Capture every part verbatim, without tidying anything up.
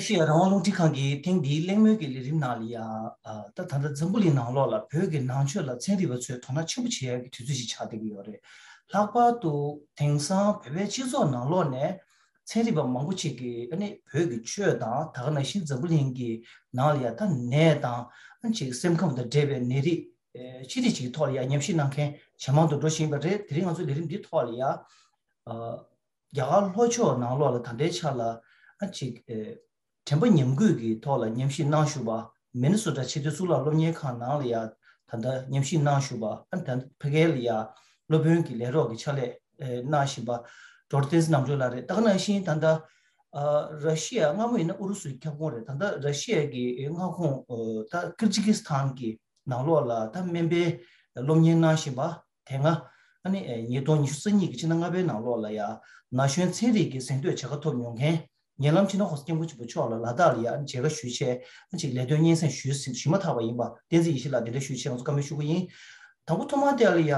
ཤི་ཡ་རང་དབང་རླུང་འཕྲིན་ཁང་གིས་ཐེངས་འདིའི་གླེང་མོལ་གྱི་ལས་རིམ་ནང་ལ་ཡ། ཨ། ད་ད་ལྟ་འཛམ་བུ་གླིང་ནང་ལོགས་ལ་བོད་ཀྱི་ནང་ཆོས་ལ་ཚན་རིག་པ་ཚོས་དོ་སྣང་ཆེན་པོ་བྱེད་ཡག་གི་དུས་ཚོད་ཅིག་ཆགས་བསྡད་ཀྱི་ཡོད་རེད། ལྷག་པར་དུ་དེང་སང་བོད་པའི་སྤྱི་ཚོགས་ནང་ལོགས་ནས་ཚན་རིག་པ་མང་པོ་ཅིག་གིས་ཨ་ནི་བོད་ཀྱི་ཆོས་དང་། ད་ག་ནང་བཞིན་འཛམ་བུ་གླིང་གི་ནང་ལ་ཡ་ད་ནད་དང་ཨ་ཅིག་སེམས་ཁམས་དང་འབྲེལ་བའི་ནད་རིགས་ཨེ་ཅི་རིགས་ཅིག་གི་ཐོག་ལ་ཡ་ཉམས་ཞིབ་གནང་མཁན་ཇེ་མང་དུ་འགྲོ་བཞིན་པ་རེད། དེ་རིང་ང་ཚོ་ལས་རིམ་འདིའི་ཐོག་ལ་ཡ། ཨ། རྒྱ་གར་ལྷོ་ཕྱོགས་ནང་ལོགས་ལ་ད་ལྟའི་ཆ་ལ་ཨ་ཅིག་ཨེ་དྲན་པ་ཉམས་རྒུད་ཀྱི་ཐོག་ལ་ཉམས་ཞིབ་གནང་བཞུགས་པ། མི་ནི་སོ་ཊ་ཆེས་མཐོའི་གཙུག་ལག་སློབ་གཉེར་ཁང་ནང་ལ་ཡ་ད་ལྟ་ཉམས་ཞིབ་གནང་བཞུགས་པ། ཨ་ནི་ད་ལྟ་ཕ་གི་ལ་ཡ་སློབ་དཔོན་གྱི་ལས་རོགས་ཀྱི་ཕྱག་ལས་ཨེ་གནང་བཞིན་པ་ཌོག་ཊར་བསྟན་འཛིན་རྣམ་གྲོལ་ལགས་རེད། ད་ག་ནང་བཞིན་ད་ལྟ་ཨ་ར་ཤི་ཡ། སྔ་མོ་ཡིན་ན་ཨུ་རུ་སུའི་ཁྱབ་ཁོངས་རེད། ད་ལྟ་ར་ཤི་ཡ་གི་མངའ་ཁོངས་ཨ་ད་ཀིར་ཇི་ཀི་སི་ཐན་གྱི་ནང་ལོགས་ལ་ད་སྨན་པའི་སློབ་གཉེར་གནང་བཞིན་པ། དེ་སྔ་ཨ་ནི་ཨེ་ཉིས་སྟོང་ཉི་ཤུ་རྩ་གཉིས་ཀྱི་ཕྱི་ཟླ་ལྔ་པའི་ནང་ལོགས་ལ་ཡ་ན་གཞོན་ཚན་རིག་གི་གཟེངས་བསྟོད་བྱ་དགའ་ཐོབ་མྱོང་མཁན་ཉེ་ལམ་སྤྱི་ནོར་༸གོང་ས་༸སྐྱབས་མགོན་ཆེན་པོ་མཆོག་ལ་ལ་དྭགས་ལ་ཡ་ཨ་ནི་མཇལ་ཁ་ཞུས་བྱས། ཨ་ཅིག་ལས་དོན་སྙན་སེང་ཞུས་ཟིན་ཞུས་མ་ཐག་པ་ཡིན་པ། བསྟན་འཛིན་ཡེ་ཤེས་ལགས་འདི་འདྲ་ཞུས་བྱས་ང་ཚོ་བཀའ་མོལ་ཞུ་གི་ཡིན། དང་པོ་ཐོག་མར་དེ་ལ་ཡ།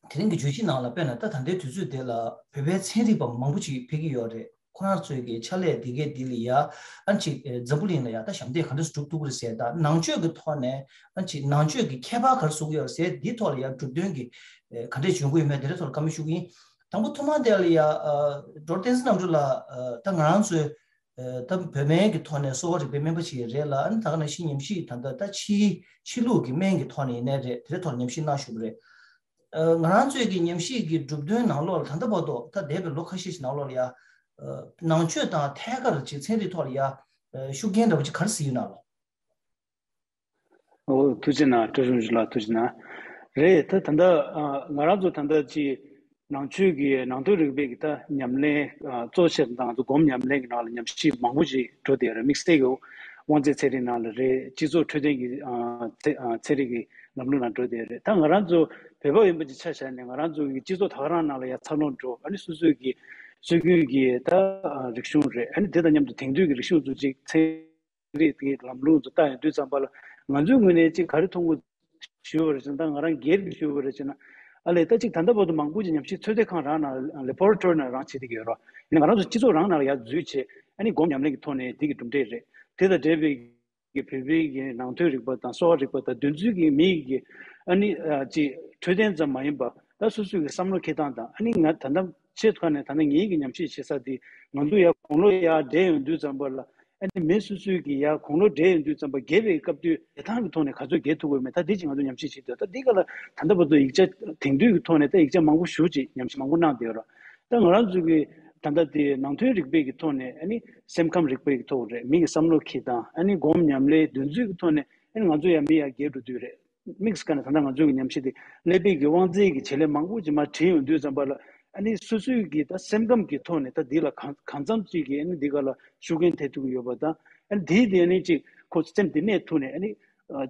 དེ་རིང་གི་བརྗོད་གཞི་ནང་ལ་དཔེར་ན་ད་ད་ལྟའི་དུས་ཚོད་དེ་ལ་བོད་པའི་ཚན་རིག་པ་མང་པོ་ཅིག་ཕེབས་ཀྱི་ཡོད་རེད། ཁོ་རང་ཚོའི་གི་ཕྱག་ལས་དེ་གའི་དེ་ལ་ཡ་ཨ་ཅིག་ཨེ་འཛམ་བུ་གླིང་ལ་ཡ་ད་ཞབས་འདེགས་ག་འདྲ་སེ་སྒྲུབ་ཐུབ་ཀྱི་རེད་ཟེར། ད་ནང་ཆོས་ཀྱི་ཐོག་ནས་ཨ་ཅིག་ནང་ཆོས་ཀྱི་ཁྱད་པར་ག་རེ་བཟོ་གི་ཡོད་རེད་ཟེར། འདིའི་ཐོག་ལ་ཡ་གྲུབ་དོན་གྱི་ཨེ་ག་འདྲས་བྱུང་གི་ཡོད་མེད་དེ་འདྲའི་ཐོག་ལ་བཀའ་མོལ་ཞུ་གི་ཡིན། དང་པོ་ཐོག་མར་དེ་ལ་ཡ་ཨ་ཌོག་ཊར་བསྟན་འཛིན་རྣམ་གྲོལ་ལགས། ཨ་ད་ང་རང་ཚོའི་ཨ་ད་བོད་སྨན་གྱི་ཐོག་ནས་གསོ་བ་རིག་པའི་སྨན་པ་ཞིག་རེད་ལ། ཨ་ནི་ད་ག་ནང་བཞིན་ཉམས་ཞིབ་ད་ལྟ་ད་ཕྱིའི་ཕྱི་ལུགས་ཀྱི་སྨན་གྱི་ཐོག་ནས་ཡིན་ནའི་རེད། དེ་འདྲའི་ཐོག་ནས་ཉམས་ཞིབ་གནང་བཞུགས་པ་རེད། ཨ་ང་རང་ཚོའི་གི་ཉམས་ཞིབ་ཀྱི་གྲུབ་དོན་ནང་ལོགས་ལ་ད་ལྟ་བར་དུ་ད་འདས་པའི་ལོ་ཁ་ཤས་ཤིག་ནང་ལོགས་ལ་ཡ་ཨ་ནང་ཆོས་དང་ཐད་ཀར་ཅིག་ཚན་རིག་ཐོག་ལ་ཡ་ཨ་ཤུགས་རྐྱེན་འདྲ་པོ་ཅིག་ག་རེ་ཟིག་ཡོད་ན་ལོ། ཨོ་ཐུགས་རྗེ་གནང་། བཀྲ་ཤིས་རིན་པོ་ཆེ་ལགས་ཐུགས་རྗེ་གནང་། རེད། ད་ད་ལྟ་ཨ་ང་རང་ཚོ་ད་ལྟ་ཅིག་ནང་ཆོས་ཀྱི་ནང་དོན་རིག་པའི་གི་ད་ཉམས་ལེན་ཨ་གཙོ་ཆེར་ད་ང་ཚོ་སྒོམ་ཉམས་ལེན་གྱི་ནང་ལ་ཉམས་ཞིབ་མང་པོ་ཞིག་འགྲོ་བསྡད་རེད། དམིགས་བསལ་གྱི་དབང་རྩའི་ཚན་རིག་ནང་ལ་རེད། སྤྱི་ཚོགས་འཕྲོད་བསྟེན་གྱི་ཨ་ཚན་ཨ་ཚན་རིག་གི་ལམ་ལུགས་ནང་འགྲོ་བསྡད་རེད། ད་ང་རང་ཚོ་བོད་པ་ཡིན་པ་ཅིག་ཆ་བཞག་ནས་ང་རང་ཚོ་གི་སྤྱི་ཚོགས་ད་ག་རང་ནང་ལ་ཡ་འཚར་ལོངས་འགྲོ། ཨ་ནི་སོ་སོའི་གི་སྲོལ་རྒྱུན་གྱི་ད་ཨ་རིག་གཞུང་རེད། ཨ་ནི་དེ་དང་མཉམ་དུ་དེང་དུས་ཀྱི་རིག་གཞུང་ཚོ་ཅིག་ཚན་རིག་གི་ལམ་ལུགས་ཚོ་ལྟ་ཡོང་དུས་ཙམ་པ་ལ་ང་ཚོའི་ངོས་ནས་ཅིག་ག་རེ་མཐོང་གི་ཞུས་པ་རེད་ཅེ་ན། ད་ང་རང་སྒེར་གྱི་ཞུས་པ་རེད་ཅེ་ན། ཨ་ལས་ད་ཅིག་ད་ལྟ་བར་དུ་མང་པོ་ཅིག་ཉམས་ཞིབ་ཚོད་ལྟ་ཁང་རང་ནང་ལེ་བྷོ་ར་ཊོ་རི་ནང་རང་བྱེད་བསྡད་ཀྱི་ཡོད་རེད། ཡིན་ནའི་ང་རང་ཚོ་སྤྱི་ཚོགས་རང་ནང་ལ་ཡར་འཛུལ་བྱས་ཨ་ནི་སྒོམ་ཉམས་ལེན་གྱི་ཐོག་ནས་འདི་གི་གྲུབ་འབྲས་རེད། དེ་དང་འབྲེལ་བའི་གི་བོད་པའི་གི་ནང་དོན་རིག་པ་དང་གསོ་བ་རིག་པ་དང་དེ་ཚོའི་གི་མི་གི་ཨ་ནི་ཨ་ཅིག་འཕྲོད་བསྟེན་ཙམ་མ་ཡིན་པ་ད་སོ་སོའི་གི་བསམ་བློ་འཁྱེར་སྟངས་དང་། ཨ་ནི་ང་ད་ལྟ་ཆེད་དུ་ཁ་ནས་ད་ལྟ་ངེད་ཀྱི་ཉམས་ཞིབ་བྱེད་ས་དེ་ང་ཚོ་ཡར་དགུང་ལོ་ཡར་བགྲེས་ཡོང་དུས་ཙམ་པ་ལ་ཨ་ནི་མི་སོ་སོའི་གི་ཡར་དགུང་ལོ་བགྲེས་ཡོང་དུས་ཙམ་པ་རྒས་པའི་སྐབས་དུས་བདེ་ཐང་གི་ཐོག་ནས་ག་ཚོད་རྒས་ཐུབ་དགོས་མེད། ད་འདི་ཅིག་ང་ཚོ་ཉམས་ཞིབ་བྱེད་དུས་ད་འདི་ག་ལ་ད་ལྟ་བར་དུ་ཡིག་ཆ་དེང་དུས་ཀྱི་ཐོག་ནས་ད་ཡིག་ཆ་མང་པོ་ཞེ་པོ་ཅིག་ཉམས་ཞིབ་མང་པོ་གནང་བསྡད་ཡོད་རེད། ད་ང་རང་ཚོ་གི་ད་ལྟ་དེ་ནང་དོན་རིག་པའི་གི་ཐོག་ནས་ཨ་ནི་སེམས་ཁམས་རིག་པའི་གི་ཐོག་རེད། མི་གི་བསམ་བློ་འཁྱེར་སྟངས། ཨ་ནི་སྒོམ་ཉམས་ལེན་དེ་ཚོའི་གི་ཐོག་ནས་ཨ་ནི་ང་ཚོ་ཡང་མི་ཡར་རྒས་འགྲོ་དུས་རེད། དམིགས་སུ་བཀར་ནས་ད་ལྟ་ང་ཚོའི་གི་ཉམས་ཞིབ་དེ་ཀླད་པའི་གི་དབང་རྩའི་གི་བྱེད་ལས་མང་པོ་ཅིག་མར་བྲིས་ཡོང་དུས་ཙམ་པ་ལ་ཨ་ནི་སོ་སོའི་གི་ད་སེམས་ཁམས་ཀྱི་ཐོག་ནས་ད་འདི་ལ་གང་གང་འཚམ་ཅིག་གི་ཨ་ནི་འདི་ག་ལ་ཤུགས་རྐྱེན་ཐེབས་ཐུབ་ཀྱི་ཡོད་པ་དང་། ཨ་ནི་དེའི་དེ་ནི་ཅིག་ཁོ་སེམས་དེ་གནས་ཐུབ་ནས་ཨ་ནི་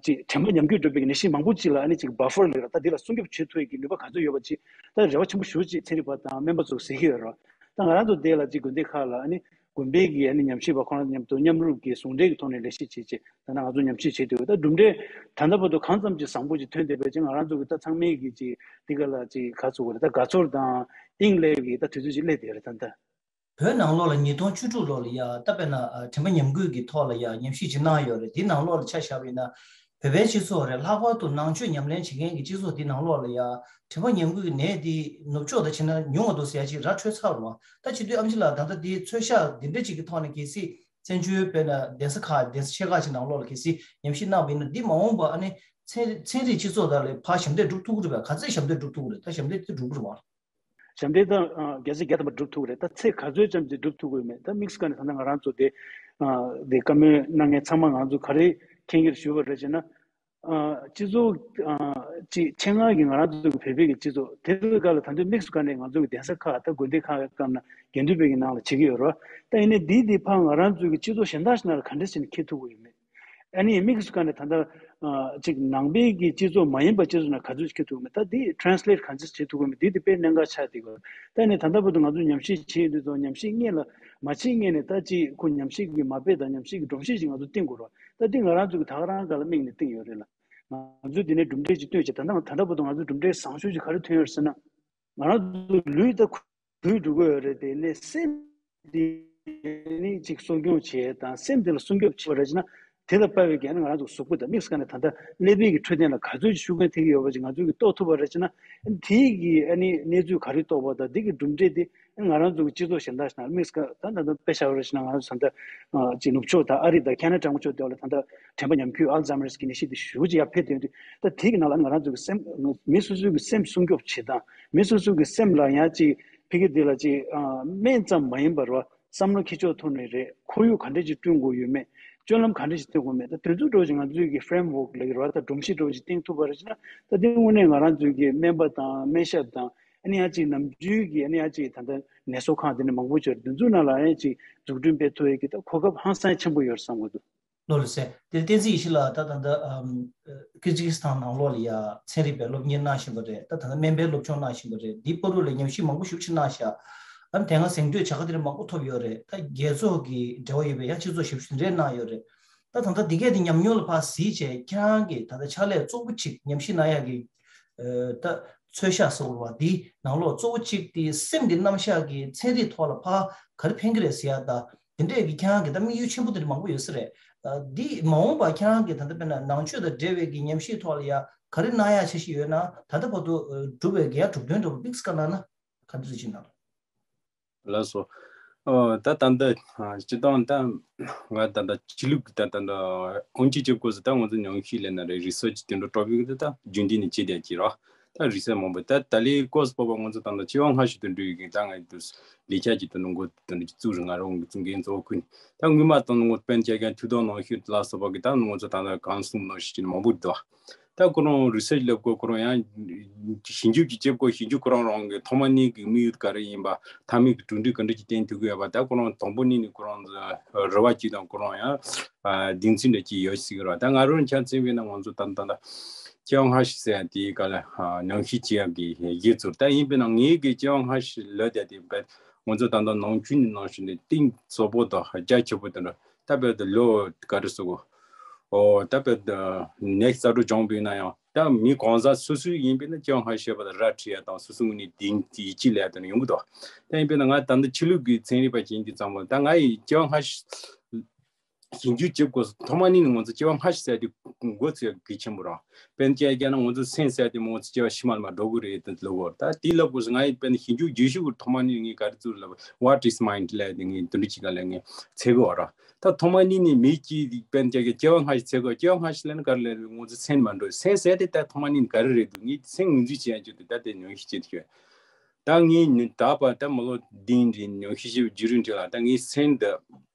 ཅིག་དྲན་པ་ཉམས་རྒུད་འགྲོ་བའི་གི་ནད་གཞི་མང་པོ་ཅིག་ལ་ཨ་ནི་ཅིག་བྷ་ཕར་ལབ་ར། ད་འདི་ལ་སྲུང་སྐྱོབ་བྱེད་ཐུབ་ཡས་ཀྱི་ནུས་པ་ག་ཚོད་ཡོད་པ་ཅིག་ད་རེ་བ་ཆེན་པོ་ཞེ་པོ་ཅིག་ཚན་རིག་པ་དང་སྨན་པ་ཚོ་ཟེར་གྱི་ཡོད་རེད། ད་ང་རང་ཚོ་འདི་ལ་ཅིག་དགོན་སྡེ་ཁག་ལ་ཨ་ནི་དགོན་པའི་གི་ཨ་ནི་ཉམས་ཞིབ་པ་ཁོ་རང་མཉམ་དུ་མཉམ་རུབ་ཀྱི་ཟུང་འབྲེལ་གྱི་ཐོག་ནས་ལས་གཞི་བྱེད་ཅིག་ད་ལྟ་ང་ཚོ་ཉམས་ཞིབ་བྱེད་དུས་ད་གྲུབ་འབྲས་ད་ལྟ་བར་དུ་གང་ཙམ་ཅིག་བཟང་པོ་ཅིག་ཐོན་བསྡད་པའི་ཅིག་ང་རང་ཚོ་གི་ད་ཚང་མའི་གི་ཅིག་འདི་ག་ལ་ཅིག་ག་ཚོད་དགོས་རེད། ད་དགའ་ཚོར་དང་དབྱིངས་སླེབས་ཀྱི་ད་དུས་ཚོད་ཅིག་སླེབས་བསྡད་རེད་ད་ལྟ། བོད་ནང་ལོགས་ལ་ཉིས་སྟོང་བཅུ་དྲུག་ལོ་ལ་ཡ་ད་དཔེར་ན་ཨ་དྲན་པ་ཉམས་རྒུད་ཀྱི་ཐོག་ལ་ཡ་ཉམས་ཞིབ་ཅིག་གནང་ཡོད་རེད། དེའི་ནང་ལོགས་ལ་ཆ་བཞག་པ་ཡིན་ན་བོད་པའི་སྤྱི་ཚོགས་རེད། ལྷག་པར་དུ་ནང་ཆོས་ཉམས་ལེན་བྱེད་མཁན་གྱི་སྤྱི་ཚོགས་དེའི་ནང་ལོགས་ལ་ཡ་དྲན་པ་ཉམས་རྒུད་ཀྱི་ནད་དེ་ནུབ་ཕྱོགས་དང་ཕྱིན་ན་ཉུང་བ་འདུག་ཟེར་ཡ་ཅིག་ར་འཕྲོད་ཚར་རེད་བ། ད་བྱེད་དུས་ཨེམ་ཆི་ལགས་ད་ལྟ་དེའི་ཚོད་བཤད་འདི་འདྲ་ཅིག་གི་ཐོག་ནས་གལ་སྲིད་བཙན་བྱོལ་དཔེར་ན་གདན་ས་ཁག་གདན་ས་ཆེ་ཁག་ཅིག་ནང་ལོགས་ལ་གལ་སྲིད་ཉམས་ཞིབ་གནང་བ་ཡིན་ན་འདི་མ་འོངས་པ་ཨ་ནི་ཚན་ཚན་རིག་སྤྱི་ཚོགས་དག་ལ་ཕར་ཞབས་འདེགས་སྒྲུབ་ཐུབ་ཀྱི་རེད་པས། ག་ཚད་ཞབས་འདེགས་དེ་སྒྲུབ་ཀྱི་རེད་བ། ཞབས་འདེགས་ད་ཨ་བརྒྱ་ཆ་བརྒྱ་ཐམ་པ་སྒྲུབ་ཐུབ་ཀྱི་རེད། ད་ཚད་ག་ཚོད་ཙམ་ཅིག་སྒྲུབ་ཐུབ་ཀྱི་ཡོད་མེད་ད་དམིགས་སུ་བཀར་ནས་ད་ལྟ་ང་རང་ཚོ་དེ་ཨ་དེ་བཀའ་མོལ་གནང་མཁན་ཚང་མ་ང་ཚོ་ག་རེ་མཁྱེན་གྱི་རེད་ཞུས་པ་རེད་ཅེ་ན། ཨ་སྤྱི་ཚོགས་ཨ་ཅིག་ཆེད་མངགས་ཀྱིས་ང་རང་ཚོ་གི་བོད་པའི་གི་སྤྱི་ཚོགས་དེ་ཚོའི་སྒང་ལ་ད་དུང་དམིགས་སུ་བཀར་ནས་ང་ཚོ་གི་གདན་ས་ཁག་ད་དགོན་སྡེ་ཁག་གི་སྒང་ན་དགེ་འདུན་པའི་གི་ནང་ལ་བྱེད་ཀྱི་ཡོད་རེད་བ། ད་ཡིན་ནའི་འདི་འདི་ཕར་ང་རང་ཚོ་གི་སྤྱི་ཚོགས་གཞན་དག་ཞིག་ནང་ལ་ག་འདྲ་བྱས་ནས་འཁྱེར་ཐུབ་ཀྱི་ཡོད་མེད། ཨ་ནི་དམིགས་སུ་བཀར་ནས་ད་ལྟ་ཨ་ཅིག་ནང་པའི་གི་སྤྱི་ཚོགས་མ་ཡིན་པ་སྤྱི་ཚོགས་ནང་ག་ཚོད་ཅིག་འཁྱེར་ཐུབ་མེད། ད་འདི་ཊེ་རན་སི་ལེ་ཊི་ག་འདྲ་བྱེད་ཐུབ་ཀྱི་མེད། འདི་དེ་དཔེ་གནད་འགག་ཆགས་བསྡད་ཡོད། ད་ཨ་ནི་ད་ལྟ་བར་དུ་ང་ཚོས་ཉམས་ཞིབ་བྱེད་ཡོད་དུས་ཙང་ཉམས་ཞིབ་སྔོན་ལ་མ་བྱེད་སྔོན་ནས་ད་ཅིག་ཁོ་ཉམས་ཞིབ་ཀྱི་མ་དཔེ་དང་ཉམས་ཞིབ་ཀྱི་སྒྲོམ་གཞི་ཞིག་ང་ཚོ་བཏིང་དགོས་རེད། ད་འདི་ང་རང་ཚོ་གི་ད་ག་རང་སྒང་ལ་དམིགས་ནས་བཏིང་ཡོད་རེད་ལ། ང་ཚོས་འདི་ནས་གྲུབ་འབྲས་ཅིག་བཏོན་བྱས་ད་ལྟ་ད་ལྟ་བར་དུ་ང་ཚོ་གྲུབ་འབྲས་བཟང་ཤོས་ཅིག་ག་རེ་ཐོན་ཡོད་རེད་ཟེར་ན། ང་རང་ཚོ་ལུས་ད་ཁུ་འགྲོ་གི་ཡོད་རེད། དེ་ནས་སེམས་འདི་ ནི་ཅིག་སྲུང་སྐྱོང་བྱེད་དང་སེམས་དེ་ལ་སྲུང་སྐྱོབ་བྱེད་པ་རེད་ཅེ་ན། དེ་ལ་དཔག་པའི་གི་ང་རང་ཚོ་གཟུགས་པོ་དང་དམིགས་སུ་བཀར་ནས་ད་ལྟ་ཀླད་པའི་གི་འཕྲོད་བསྟེན་ལ་ག་ཚོད་ཅིག་ཤུགས་རྐྱེན་ཐེབས་ཀྱི་ཡོད་པ་ཅིག་ང་ཚོས་གི་རྟོགས་ཐུབ་པ་རེད་ཅེ་ན། དེའི་གི་ཨ་ནི་གནས་ཚུལ་ག་རེ་རྟོགས་པ་དང་དེ་གི་གྲུབ་འབྲས་དེ་ང་རང་ཚོ་གི་སྤྱི་ཚོགས་གཞན་དག་ཞིག་ནང་དམིགས་སུ་བཀར་ད་ད་ལྟ་དཔེ་བཞག་པ་རེད་ཅེ་ན། ང་རང་ཚོ་ད་ལྟ་ཅིག་ནུབ་ཕྱོགས་དང་ཨ་རི་དང་ཁེ་ན་ཌ་འདྲ་པོ་ཅིག་དེ་བ་ལ་ད་ལྟ་དྲན་པ་ཉམས་འགྱུར་ཨལ་ཛ་མར་གྱི་ནད་གཞི་དེ་ཞེ་པོ་ཅིག་ཡར་འཕེལ་བསྡད་ཡོད་དུས། ད་དེ་གི་ནང་ལ་ང་རང་ཚོ་གི་སེམས་མི་སོ་སོའི་གི་སེམས་སྲུང་སྐྱོབ་བྱེད་སྟངས། མི་སོ་སོའི་གི་སེམས་ལ་ཡང་ཅིག་ཕ་གི་དེ་ལ་ཅིག་ཨ་སྨན་ཙམ་མ་ཡིན་པར་བ་བསམ་བློ་ག་འདྲ་ཅིག་ཐོག་ནས་རེད། ཁོར་ཡུག་ག་འདྲ་ཅིག་བསྐྲུན་དགོས་ཡོད་མེད། སྤྱོད་ལམ་ག་འདྲ་ཅིག་སྟོན་དགོས་མེད། ད་དེ་ཚོ་འདྲ་བོ་ཅིག་ང་ཚོའི་གི་ཧྥེ་རེམ་ཝོག་ལབ་ཀྱི་རེད་བ། ད་སྒྲོམ་གཞི་འདྲ་བོ་ཅིག་བཏིང་ཐུབ་པ་རེད་ཅེ་ན། ད་དེ་དངོས་གནས་ང་རང་ཚོའི་གི་སྨན་པ་དང་སྨན་ཞབས་དང་ཨ་ནི་ཡང་ཅིག་ནམ་རྒྱུན་གི་ཨ་ནི་ཡང་ཅིག་ད་ལྟ་ནད་གསོ་ཁང་དེ་འདྲ་མང་པོ་ཅིག་ཡོད་རེད། དེ་ཚོའི་ནང་ལ་ཡང་ཅིག་འཛུགས་སྐྲུན་སྤེལ་ཐུབ་ཡས་ཀྱི་ད་གོ་སྐབས་ཧང་སང་ཆེན་པོ་ཡོད་རེད་བསམ་གྱི་འདུག་ལགས་སོ། དེ་བསྟན་འཛིན་ཡེ་ཤེས་ལགས་ད་ད་ལྟ་ཨམ་ཀིར་ཇི་སི་ཐན་ནང་ལོགས་ལ་ཡ་ཚན་རིག་པའི་སློབ་གཉེར་གནང་བཞིན་པ་རེད། ད་ད་ལྟ་སྨན་པའི་སློབ་སྦྱོང་གནང་བཞིན་པ་རེད། འདིའི་བར་དུ་ལ་ཉམས་ཞིབ་མང་པོ་ཞེ་པོ་ཅིག་གནང་ཤག་ཨ་ནི་དེ་སྔ་གཟེངས་བསྟོད་བྱ་དགའ་དེ་འདྲ་མང་པོ་ཐོབ་ཡོད་རེད། ད་རྒྱལ་ཚོགས་ཀྱི་འབྲེལ་བ་ཡོད་པའི་ཡང་སྤྱི་ཚོགས་ཞེ་པོ་ཅིག་དེ་འདྲས་གནང་ཡོད་རེད། ད་ད་ལྟ་འདི་གས་དེ་ཉམས་མྱོང་ལ་ཕར་གཟིགས་བྱས་ཁྱེད་རང་གི་ད་ལྟ་ཕྱག་ལས་གཙོ་བོ་གཅིག་ཉམས་ཞིབ་གནང་ཡག་གི་ཨ་ད་འཚོལ་བཞག་ཟེར་བ་འདི་ནང་ལོགས་གཙོ་བོ་གཅིག་དེ་སེམས་ཀྱི་རྣམ་གཞག་གི་ཚན་རིག་ཐོག་ལ་ཕར་ག་རེ་ཕན་གི་རེད་ཟེར་ཡག་ད། དེ་འདྲས་ཀྱི་ཁྱེད་རང་གི་ད་དམིགས་ཡུལ་ཆེན་པོ་དེ་འདྲ་མང་པོ་ཡོད་ས་རེད། ཨ་འདི་མ་འོངས་པ་ཁྱེད་རང་གི་ད་ལྟ་དཔེར་ན་ནང་ཆོས་དང་འབྲེལ་བའི་གི་ཉམས་ཞིབ་ཐོག་ལ་ཡ་ག་རེ་གནང་ཡག་འཆར་གཞི་ཡོད་ན། ད་ལྟ་བར་དུ་ཨ་གྲུབ་པའི་གི་ཡ་གྲུབ་དོན་འདྲ་པོ་དམིགས་སུ་བཀར་གནང་ན་ག་འདྲ་ཅིག་གནང་། ལགས་སོ། ཨོ་ད་ད་ལྟ་ཨ་སྤྱིར་བཏང་ད་ང་ད་ལྟ་ཕྱི་ལུགས་ཀྱི་ད་ད་ལྟ་དབང་ཆ་སྤྱོད་དགོས་ཟེར་ད་ང་ཚོ་ཉམས་ཞིབ་ལས་ན་རེད། རི་སར་ཆི་དེ་འདྲ་འགྲོ་བའི་གི་ད་ད་རྒྱུན་ལྡན་ནས་བྱེད་བསྡད་ཀྱི་རོ། ད་རི་སར་ཆི་མང་པོ་ད་ད་ལའི་ཀོ་སི་པ་པ་ང་ཚོ་ད་ལྟ་སྤྱི་པ་སྔ་ཕྱི་དུ་འགྲོ་ཡི་གི་ད་ང་དུ་ལས་འཆར་གྱི་དོན་དུ་འགོ་དོན་གྱི་བཙུགས་རེད། ང་རང་གི་འགན་གཙོ་བོ་ཀུན་ད་སྔོན་མ་དང་ངོ་དཔེར་ན་ཁྱེད་ཀྱང་ཐུགས་དོགས་གནང་ཤོས་ལ་སོགས་པ་གི་ད་ང་ཚོ་ད་ལྟ་གང་གསུངས་གནང་ཤེས་ཀྱི་མང་པོ་འདུག་ད་ཁོ་རང་རི་སར་ཆི་ལབ་དགོས། ཁོ་རང་ཡང་ཞིབ་འཇུག་ཅིག་བྱེད་དགོས། ཞིབ་འཇུག་ཁོ་རང་རང་གི་ཐོག་མ་ཉིད་ཀྱི་དམིགས་ཡུལ་ག་རེ་ཡིན་པ། མཐའ་མའི་གི་གྲུབ་འབྲས་ག་འདྲ་ཅིག་བསྟན་ཐུབ་ཀྱི་ཡོད་པ། ད་ཁོ་རང་དང་པོ་ཉིད་ནས་ཁོ་རང་རེ་བ་ཅིག་དང་ཁོ་རང་ཡང་ཨ་གདེང་ཚོད་འདྲ་ཅིག་ཡོད་སྲིད་ཀྱི་རེད། ད་ང་རང་ཆ་མཚོན་པས་ན་ང་ཚོ་ད་ད་ད་སྐྱེ་བ་སྔ་ཕྱི་ཟེར་ཡ་དེའི་སྐབས་ལ་ཨ་ཉམས་ཞིབ་བྱེད་ཡག་གི་གཞི་ཚུར་ད་ཡིན་པས་ན་ངའི་གི་སྐྱེ་བ་སྔ་ཕྱི་ལབ་ཡ་དེ་བས་ང་ཚོ་ད་ལྟ་ནང་ཆོས་ནང་བཞིན་ནས་གཏིང་ཟབ་པོ་དང་རྒྱ་ཆེ་པོ་དེ་འདྲ་ད་བས་ད་ལོ་ག་རེ་ཟེར་དགོས། ཨོ་ད་བས་ད་ནེག་སི་ཊི་གསར་འགྲོ་སྦྱོང་བས་ན་ཡང་ད་མི་གང་ཟག་སོ་སོའི་ཡིན་པས་ན་སྐྱེ་བ་སྔ་ཕྱི་བ་དང་ར་འཕྲོད་ཡ་དང་སོ་སོ་ངོས་ནས་དེ་ཡིད་ཆེས་ལས་དེ་འདྲ་ཡོང་གི་འདུག་ད་ཡིན་པས་ན་ང་ད་ལྟ་ཕྱི་ལུགས་ཀྱི་ཚན་རིག་པ་བྱེད་ཀྱི་ཙམ་པ་ད་ང་ཡི་སྐྱེ་བ་སྔ་ཕྱི་ཞིབ་འཇུག་བྱེད་དགོས། ཐོག་མ་ཉིད་ནས་ང་ཚོ་སྐྱེ་བ་སྔ་ཕྱི་ཟེར་དེ་མགོ་ཚོས་གལ་ཆེན་པོ་རང་། དཔེར་ན་བྱས་ན་ང་ཚོ་སེམས་ཟེར་དེ་ང་ཚོ་སྐྱེ་བ་ཕྱི་མ་ལ་མ་འགྲོ་གི་རེད་དེ་ལབ་གོ། ད་དེ་ལབ་དགོས་སུ་ང་ཡི་དཔེར་ན་ཞིབ་འཇུག་རྒྱུན་ཞུགས་ཐོག་མ་ཉིད་ངས་ག་རེ་བཙུགས་ལབ། What is mind ལབ་དེ་ངས་དེ་འདྲ་ཅིག་ག་ལ་ངས་འཚོལ་གི་ཡོད་ར། ད་ཐོག་མ་ཉིད་ནས་མི་གཅིག་དཔེར་ན་བྱས་ན་སྐྱེ་བ་སྔ་ཕྱི་འཚོལ་དགོས། སྐྱེ་བ་སྔ་ཕྱི་ལབ་ན་ག་རེ་ལབ་ང་ཚོ་སེམས་མ་འགྲོ། སེམས་ཟེར་དེ་ད་ཐོག་མ་ཉིད་ནས་ག་རེ་རེད་འདུག་ངས་སེམས་ངོས་འཛིན་བྱེད་ཡ་ཅིག་འདུག་ད་དེ་ཉམས་ཞིབ་བྱེད་དུ་ཤོད། ད་ངས་ད་བར་ད་མི་ལོ་བདུན་རིང་ཉམས་ཞིབ་བྱེད་བརྒྱུད་རིམ་དེ་ལ་ད་ངས་སེམས་འདི་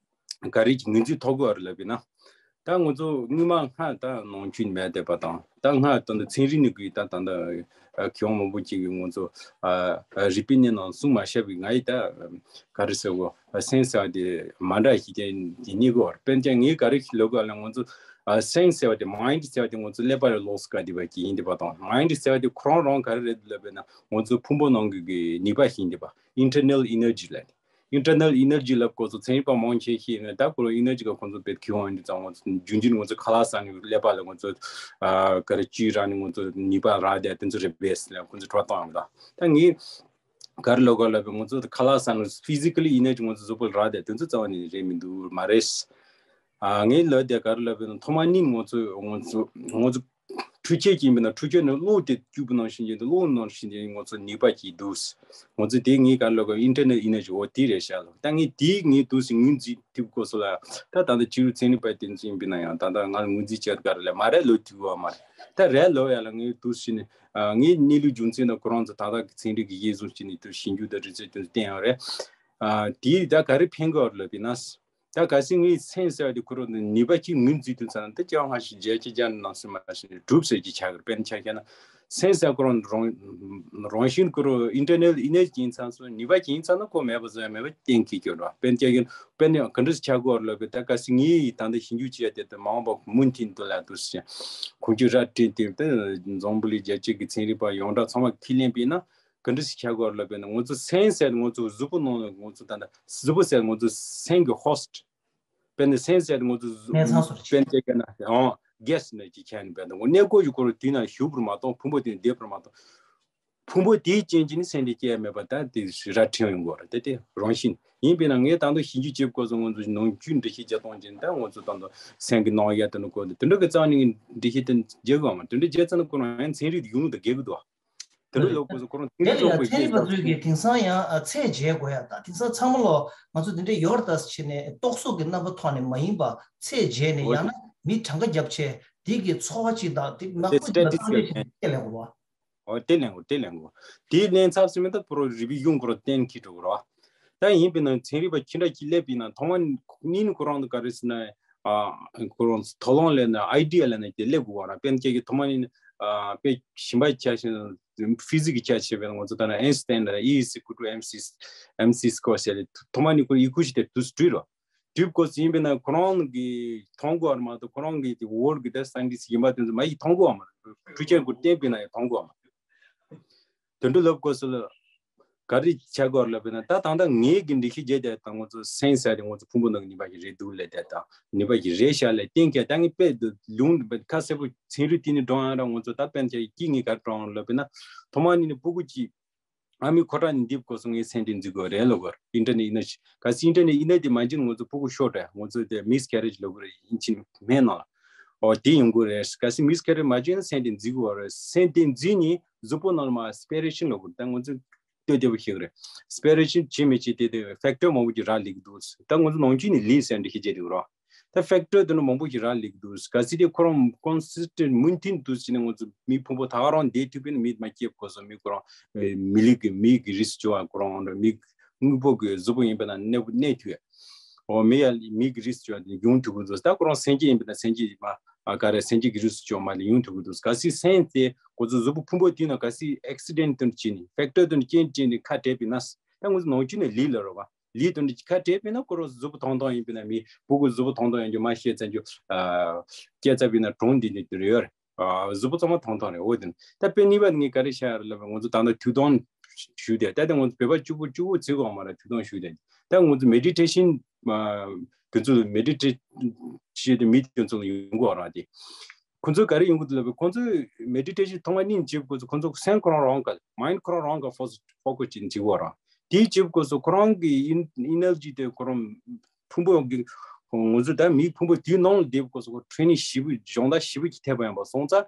ག་རེ་ཅིག་ངོས་འཛིན་ཐོབ་གི་ཡོད་རེད་ལབ་པས་ན། ད་ང་ཚོ་སྔོན་མ་སྔ་ད་ནང་ཆོས་མེད་བསྡད་པ་དང་ད་སྔ་ད་ཚན་རིག་ནས་གི་ད་ད་ད་མཁས་དབང་མང་པོ་ཅིག་གིས་ང་ཚོ་རིག་པའི་གནས་ནང་གསུངས་མ་བཞག་པའི་ང་ཡི་ད་ག་རེ་ཟེར་གོ་སེམས་ཟེར་བ་དེ་མ་འདྲ་ཞིག་ཅན་དེ་རྙེད་གི་ཡོད་རེད། དཔེར་ན་ངས་ག་རེ་ཞིག་ལབ་དགོས་ལ་ང་ཚོ་སེམས་ཟེར་བ་དེ་མའིན་ཌི་ཟེར་བ་དེ་ང་ཚོ་ཀླད་པ་ལ་ལོགས་སུ་བཀར་བསྡད་པ་ཅིག་ཡིན་བསྡད་པ་དང་མའིན་ཌི་ཟེར་བ་དེ་ཁོ་རང་རང་ག་རེ་རེད་ལབ་པས་ན་ང་ཚོ་ཕུང་པོ་ནང་གི་གི་ནུས་པ་ཞིག་ཡིན་བསྡད་པ། Internal energy ལབ། Internal energy ལབ་སྐོར་ཚོ་ཚན་རིག་པ་མང་ཆེ་ཤེས་ཡོད། ད་ཁོ་རང་ཨེ་ནར་ཇི་ག་ཁོང་ཚོ་དཔེ་མཁས་དབང་ཡིན་དུས་ཙང་ང་ཚོ་རྒྱུན་རྒྱུན་ང་ཚོ་ཁ་ལག་ཟ་ནས་ཀླད་པ་ལ་ང་ཚོ་ཨ་ག་རེ་བཅུད་རག་ནས་ང་ཚོ་ནུས་པ་རག་བསྡད་དེ་ཚོ་རེད་པས་ལབ་ཁོང་ཚོ་དྲི་བ་བཏང་ཡོང་གི། ད་ད་ངས་ག་རེ་ལབ་དགོས་ལབ་པས་ང་ཚོ་ཁ་ལག་ཟ་ནས་ཕི་ཟི་ཀལ་ཨེ་ནར་ཇི་ང་ཚོ་གཟུགས་པོ་ལ་རག་བསྡད་དེ་ཚོ་རྩ་བ་ནས་རེད་མི་འདུག་མ་རེད། ཨ་ངས་ལབ་བསྡད་ག་རེ་ལབ་པས་ན་ཐོག་མ་ཉིད་ང་ཚོ་ང་ཚོ་ང་ཚོ་འཕྲུལ་ཆས་ཀྱི་ཡིན་པ་ན་འཕྲུལ་ཆས་ནི་གློག་དེ་སྐྱུག་པ་ནང་བཞིན་གྱི་འདུག་གློག་ནང་བཞིན་གྱི་ང་ཚོ་ནུས་པ་གྱིས་འདུག་ང་ཚོ་དེ་ངས་ག་རེ་ལབ་ག་ཨིན་ཊར་ནལ་ཨེ་ནར་ཇི་འོ་དེ་རེད་ཤག་ལ། ད་ངས་དེ་ངས་འདུག་སེ་ངོས་འཛིན་ཐུབ་དགོས་སོ་ལ། ད་ད་ལྟ་ཕྱི་རུ་ཚན་རིག་པ་དེ་ཚོ་ཡིན་པ་ན་ཡང་ད་ལྟ་ང་ལ་ངོས་འཛིན་བྱེད་ག་རེ་ལབ་མ་རེད་ལབ་ཐུབ་བ་མ་རེད། ད་རེད་ལབ་ཡ་ལ་ངས་འདུག་སེ་ནས་ངས་གནས་ལུགས་རྒྱུ་མཚན་དང་ཁོ་རང་ཚོ་ད་ལྟ་གི་ཚན་རིག་གི་དབྱེ་བཟུང་བྱས་ནས་དུ་ཞིབ་འཇུག་དང་རི་སར་ཆི་དེ་ཚོ་བསྟན་ཡོད་རེད། ཨ་དེས་ད་ག་རེ་ཕན་གི་ཡོད་རེད་ལབ་པས་ན། ད་གལ་སྲིད་ངའི་སེམས་ཟེར་བ་དེ་ཁོ་རང་ནུས་པ་གཅིག་ངོས་འཛིན་དུས་ཙང་ད་སྐྱེ་བ་སྔ་ཕྱི་བརྒྱད་ཅུ་གྱ་ནང་སེམས་མ་ཞིག་གྲུབ་ཟེར་གྱི་ཆགས་ཀྱི་རེད། དཔེར་ན་ཆ་བཞག་ན་སེམས་ཟེར་ཁོ་རང་རང་རང་བཞིན་ཁོ་རང་ཨིན་ཊར་ནལ་ཨེ་ནར་ཇི་ཡིན་ཙང་སོ་ནུས་པ་ཅིག་ཡིན་ཙང་ན་ཁོ་མེད་པ་བཟོ་ཡ་མེད་པ་གཏན་འཁེལ་གྱི་རེད། དཔེར་ན་ཆ་བཞག་ན་དཔེར་ན་ག་འདྲ་ཞིག་ཆགས་ཀྱི་ཡོད་རེད་ལབ་པས་ད་གལ་སྲིད་ངས་ད་ལྟ་ཞིབ་འཇུག་བྱེད་ཡ་དེ་ད་མ་འོངས་པ་མུ་མཐུད་དུ་ལ་འདུག་ཟེར་ཁོང་ཚོས་ར་སྤྲད་དེ་ད་འཛམ་བུ་གླིང་རྒྱལ་སྤྱི་གི་ཚན་རིག་པ་ཡོངས་གྲགས་ཚང་མ་ཁས་ལེན་པས་ན། ག་འདྲ་ཞིག་ཆགས་ཀྱི་ཡོད་རེད་ལབ་པས་ན་ང་ཚོ་སེམས་ཟེར་ང་ཚོ་གཟུགས་པོ་ནང་ལ་ང་ཚོ་ད་ལྟ་གཟུགས་པོ་ཟེར་ང་ཚོ་སེམས་ཀྱི་ཧོ་སི་ཊི། དཔེར་ན་སེམས་ཟེར་ང་ཚོ་གཟུགས་གནས་ཚང་སོགས་དཔེར་ན་བྱས་ན་ཨང་གྷེ་སི་ནང་ཅིག་ཆགས་ནས་དཔེར་ན་ང་གནས་སྐོར་ཞིག་ཁོ་རང་དུས་ན་བཞུགས་པར་མ་གཏོགས་ཕུང་པོ་དེ་བསྡད་པར་མ་གཏོགས་ ཕུང་པོ་དེའི་རྐྱེན་གྱིས་ནི་སེམས་དེ་སྐྱེ་ཡ་མེད་པ་ད་དེ་ར་འཕྲེང་ཡོང་གི་རེད། དེ་དེ་རང་བཞིན་ཡིན་པས་ན། ངས་ད་དུང་ཞིབ་འཇུག་བྱེད་དགོས་སོང་། ང་ཚོ་ནང་རྒྱུད་འགྲེལ་བཤད་བརྒྱབ་སྟངས་ཀྱི་ད་ང་ཚོ་ད་དུང་སེམས་ཀྱི་སྣང་ཡ་དེ་ནི་གོ་དེ་དེ་འདྲ་གི་རྩ་ནས་འགྲེལ་བཤད་དེ་བརྒྱབ་གི་ཡོད་མ། དེ་འདྲ་བརྒྱབ་ཚར་ན་ཁོ་རང་ཡང་ཚན་རིག་ཡོང་ལུགས་དང་འགལ་གི་འདུག་དེ་འདྲ་ལབ་དགོས་སོང་། ཁོ་རང་ཚན་རིག་ཚོགས་པའི་ཚན་རིག་པ་ཚོས་ཀྱི་དེང་སང་ཡང་ཚད་འཇལ་དགོས་ཡ། ད་དེང་སང་ཚང་མ་ལོ་ང་ཚོ་དེ་འདྲ་ཡོད་རེད་ད་ཟེར་བྱས་ནས་རྟོག་བཟོ་གི་རྣམ་པ་ཐོག་ནས་མ་ཡིན་པ་ཚད་འཇལ་ནས། ཡང་ན་མི་གྲངས་ཀ་བརྒྱབ་བྱས་དེ་གི་ཚོར་བ་ཅིག་དང་དེ་ནག་པོ་ཅིག་ལ་བཏང་རེས་བྱས་ནས་ཚད་ལེན་དགོས་པ། ཨོ་དེ་ལེན་དགོས། དེ་ལེན་དགོས། དེ་ལེན་ཚར་ཟིན་མིན་ད་ཕོ་རོ་རི་བི་ཡུ་ཡོང་དགོས་ར། གཏན་འཁེལ་འགྲོ་དགོས་ར། ད་ཡིན་པས་ན་ཚན་རིག་པ་ཁྱི་འདྲ་ཁྱི་སླེབས་པས་ན་ཐོག་མ་ནི་ཁོ་རང་དུ་ག་རེ་ཟེར་ན། ཨ་ཁོ་རང་དོགས་སློང་ལེན་ན་ཨའི་ཌི་ཡ་ལེན་ན་དེ་སླེབས་དགོས་ར། དཔེར་ན་ཁྱེད་ཀྱི་ཐོག་མ་ནི་ཨ་དཔེ་ཞིམ་པ་ཆ་ཤས་ཕི་ཟིག་གི་ཆ་ཤས་པས་ན་ང་ཚོ་ད་ན་ཨེན་སི་ཏན་ལ་ཨི་ཨིས་ཨི་ཀུ་ལ་ཊུ་ཨེམ་སི་ཨེམ་སི་སྐོར་ཟེར་ལེ། ཐོག་མ་ནི་ཁོ་ཡི་ཁུ་ཞིག་དེ་དུས་སུ་བྲིས་རོ། དུས་སྐབས་སུ་ཡིན་པས་ན་ཁོ་རང་གིས་མཐོང་དགོས་པ་མ་གཏོགས། ཁོ་རང་གིས་དེ་ཝོར་ལྡ་གི་ད་སའེན་ཊིསི་ཊི་ཡིན་པ་དེ་ཚོ་མ་ཡིས་མཐོང་དགོས་པ་མ་རེད། འཕྲུལ་ཆས་ཀྱིས་བསྟན་པས་ན་ཡང་མཐོང་དགོས་པ་མ་རེད། དེ་འདྲ་ལབ་དགོས་སུ་ལ་ག་རེ་བྱ་དགོས་ལབ་པས་ན། ད་ད་ལྟ་ངེད་ཀྱི་འགྲེལ་བཤད་བརྒྱབ་དེ་ད་ང་ཚོ་སེམས་ཟེར་དེ་ང་ཚོ་ཕུང་པོ་ནང་གི་ནུས་པ་ཞིག་རེད་འདུག་ལབ་དེ་ད་ནུས་པ་ཞིག་རེད་ཤག་ལབ་གཏན་འཁེལ། ད་ངས་དཔེ་དེ་ལུང་ཁ་གསལ་པོ་ཚན་རིག་དེ་ནས་བགྲང་ཡ་ར། ང་ཚོ་ད་དཔེར་ན་ཆ་ཡི་སྐྱིད་ངེས་ག་རེ་བགྲང་ལབ་པས་ན། ཐོག་མ་ནས་ནི་ཕྲུ་གུ་གཅིག་ཨ་མའི་ཁོག་ནས་འདེབས་དགོས་སོང་། ངས་སེམས་དེ་འཛིན་དགོས་རེད་ལབ་དགོས་རེད། ཨིན་ཊར་ནེལ་ཨི་ནར་ཇི། གལ་སྲིད་ཨིན་ཊར་ནེལ་ཨི་ནར་ཇི་དེ་མ་བྱུང་ན་ང་ཚོ་ཕྲུ་གུ་ཤོར་རེད། ང་ཚོ་དེ་མིས་ཀེ་རེཇ་ལབ་དགོས་རེད། ཨིན་ཇི་སྨན་ནང་ལ། ཨོ་དེ་ཡོང་དགོས་རེད། གལ་སྲིད་མིས་ཀེ་རེཇ་མ་བྱུང་ན་སེམས་དེ་འཛིན་དགོས་རེད། སེམས་དེ་འཛིན་ནས་གཟུགས་པོ་ནང་ལ་མར་སི་པི་རེ་ཤན་ལབ་དགོས་རེད། ད་ང་ཚོ་ལྟོས་བདེ་པོ་ཤེས་དགོས་རེད། སི་པི་རེ་ཤན་བྱེད་མི་བྱེད་དེ་དེ་ཕེག་ཊར་མང་པོ་ཅིག་རག་ལས་ཀྱི་འདུག་ད་ང་ཚོ་ནང་ཆོས་ནས་ལས་ཟེར་འདྲ་ཞིག་བྱེད་དེ་རོ། ད་ཕེག་ཊར་དེ་འདྲ་མང་པོ་ཞིག་རག་ལས་ཀྱི་འདུག་གལ་སྲིད་དེ་ཁོ་རང་ཀོན་སི་སི་ཊེན་ཊི་མུ་མཐུད་དུ་བྱས་ནས་ང་ཚོ་མི་ཕུང་པོ་ད་ག་རང་བསྡད་ཐུབ་པས་ན་མི་མ་སྐྱེས་དགོས་སོང་། མི་ཁོ་རང་མི་ལུས་ཀྱི་མིའི་གི་རིས་སུ་གྱུར་པ་ཁོ་རང་འདྲ་མི་དངོས་པོ་གི་གཟུགས་པོ་ཡིན་པས་ན་གནས་པོ་གནས་ཐུབ་ཡ། འོ་མི་ཡ་མིའི་གི་རིས་སུ་གྱུར་པ་དེ་ཡོང་ཐུབ་ཀྱི་འདུག་ད་ཁོ་རང་སེམས་ཅན་ཡིན་པས་ན་སེམས་ཅན་ཡིན་པ་ཨ་ག་རེ་སེམས་ཅན་གི་རིས་སུ་གྱུར་པ་མ་ལས་ཡོང་ཐུབ་ཀྱི་འདུག་གལ་སྲིད་སེམས་དེ་ཁོ་ཚོ་གཟུགས་པོ་ཕུང་པོ་དེ་ན་གལ་སྲིད་ཨེག་སི་ཌེན་ཊི་དེ་འདྲ་བྱས་ནས་ཕེག་ཊར་དེ་འདྲ་རྐྱེན་བྱས་ནས་ཁ་བྲལ་བས་ན། ད་ང་ཚོ་ནང་ཆོས་ནས་ལས་ལ་རོ་བ། ལས་དོན་འདི་ཁ་བྲལ་བས་ན་ཁོ་རང་གཟུགས་པོ་ཐང་ཐང་ཡིན་པས་ན། མི་ཕྲུ་གུ་གཟུགས་པོ་ཐང་ཐང་ཡིན་རྒྱུ་མ་ཤེས་ཚར་རྒྱུ། ཨ་སྐྱེས་ཚར་བས་ན་གྲོངས་འདི་འདི་འདི་ཡོད་རེད། ཨ་གཟུགས་པོ་ཚང་མ་ཐང་ཐང་རེད། འོ་དེ་ད་དཔེ་གཉིས་པ་ངས་ག་རེ་བཤད་ཡ་རེད་ལབ་པ། ང་ཚོ་ད་ལྟ་ཐུགས་དམ་ཞུ་དེ། ད་ལྟ་ང་ཚོ་བོད་པ་གཅིག་པུ་གཅིག་པུ་བརྩི་དགོས་མ་རེད། ཐུགས་དམ་ཞུ་དེ། ད་ང་ཚོ་མེ་ཌི་ཊེ་ཤན་དེ་ཚོ་མེ་ཌི་ཊེ་ཤན་བྱེད་དེ་མི་དེ་ཚོ་ལ་ཡོང་གི་ཡོད་རེད་དེ། ཁོ་ཚོ་ག་རེ་ཡོང་གི་འདུག་ལབ་པས། ཁོ་ཚོས་མེ་ཌི་ཊེ་ཤན་ཐོག་མ་གཉིས་བྱེད་དགོས་ཚེ་ཁོ་ཚོ་སེམས་ཁོ་རང་རང་ག་མའིན་ཌི་ཁོ་རང་རང་ག་ཕོ་ཕོ་ཁོ་ཅིག་བྱེད་དགོས་ར། དེའི་བྱེད་དགོས་སོ་ཁོ་རང་གི་ཨི་ཨི་ནར་ཇི་དེ་ཁོ་རང་ཕུང་པོ་གི་ང་ཚོ་ད་མིའི་ཕུང་པོ་དེའི་ནང་ལ་བསྡད་དགོས་སོ་ཁོ་ཊེ་ནིང་ཞིབ་པོ་སྦྱོང་བརྡར་ཞིབ་པོ་ཅིག་ཐེབས་པ་ཡིན་པ་སོང་ཙང་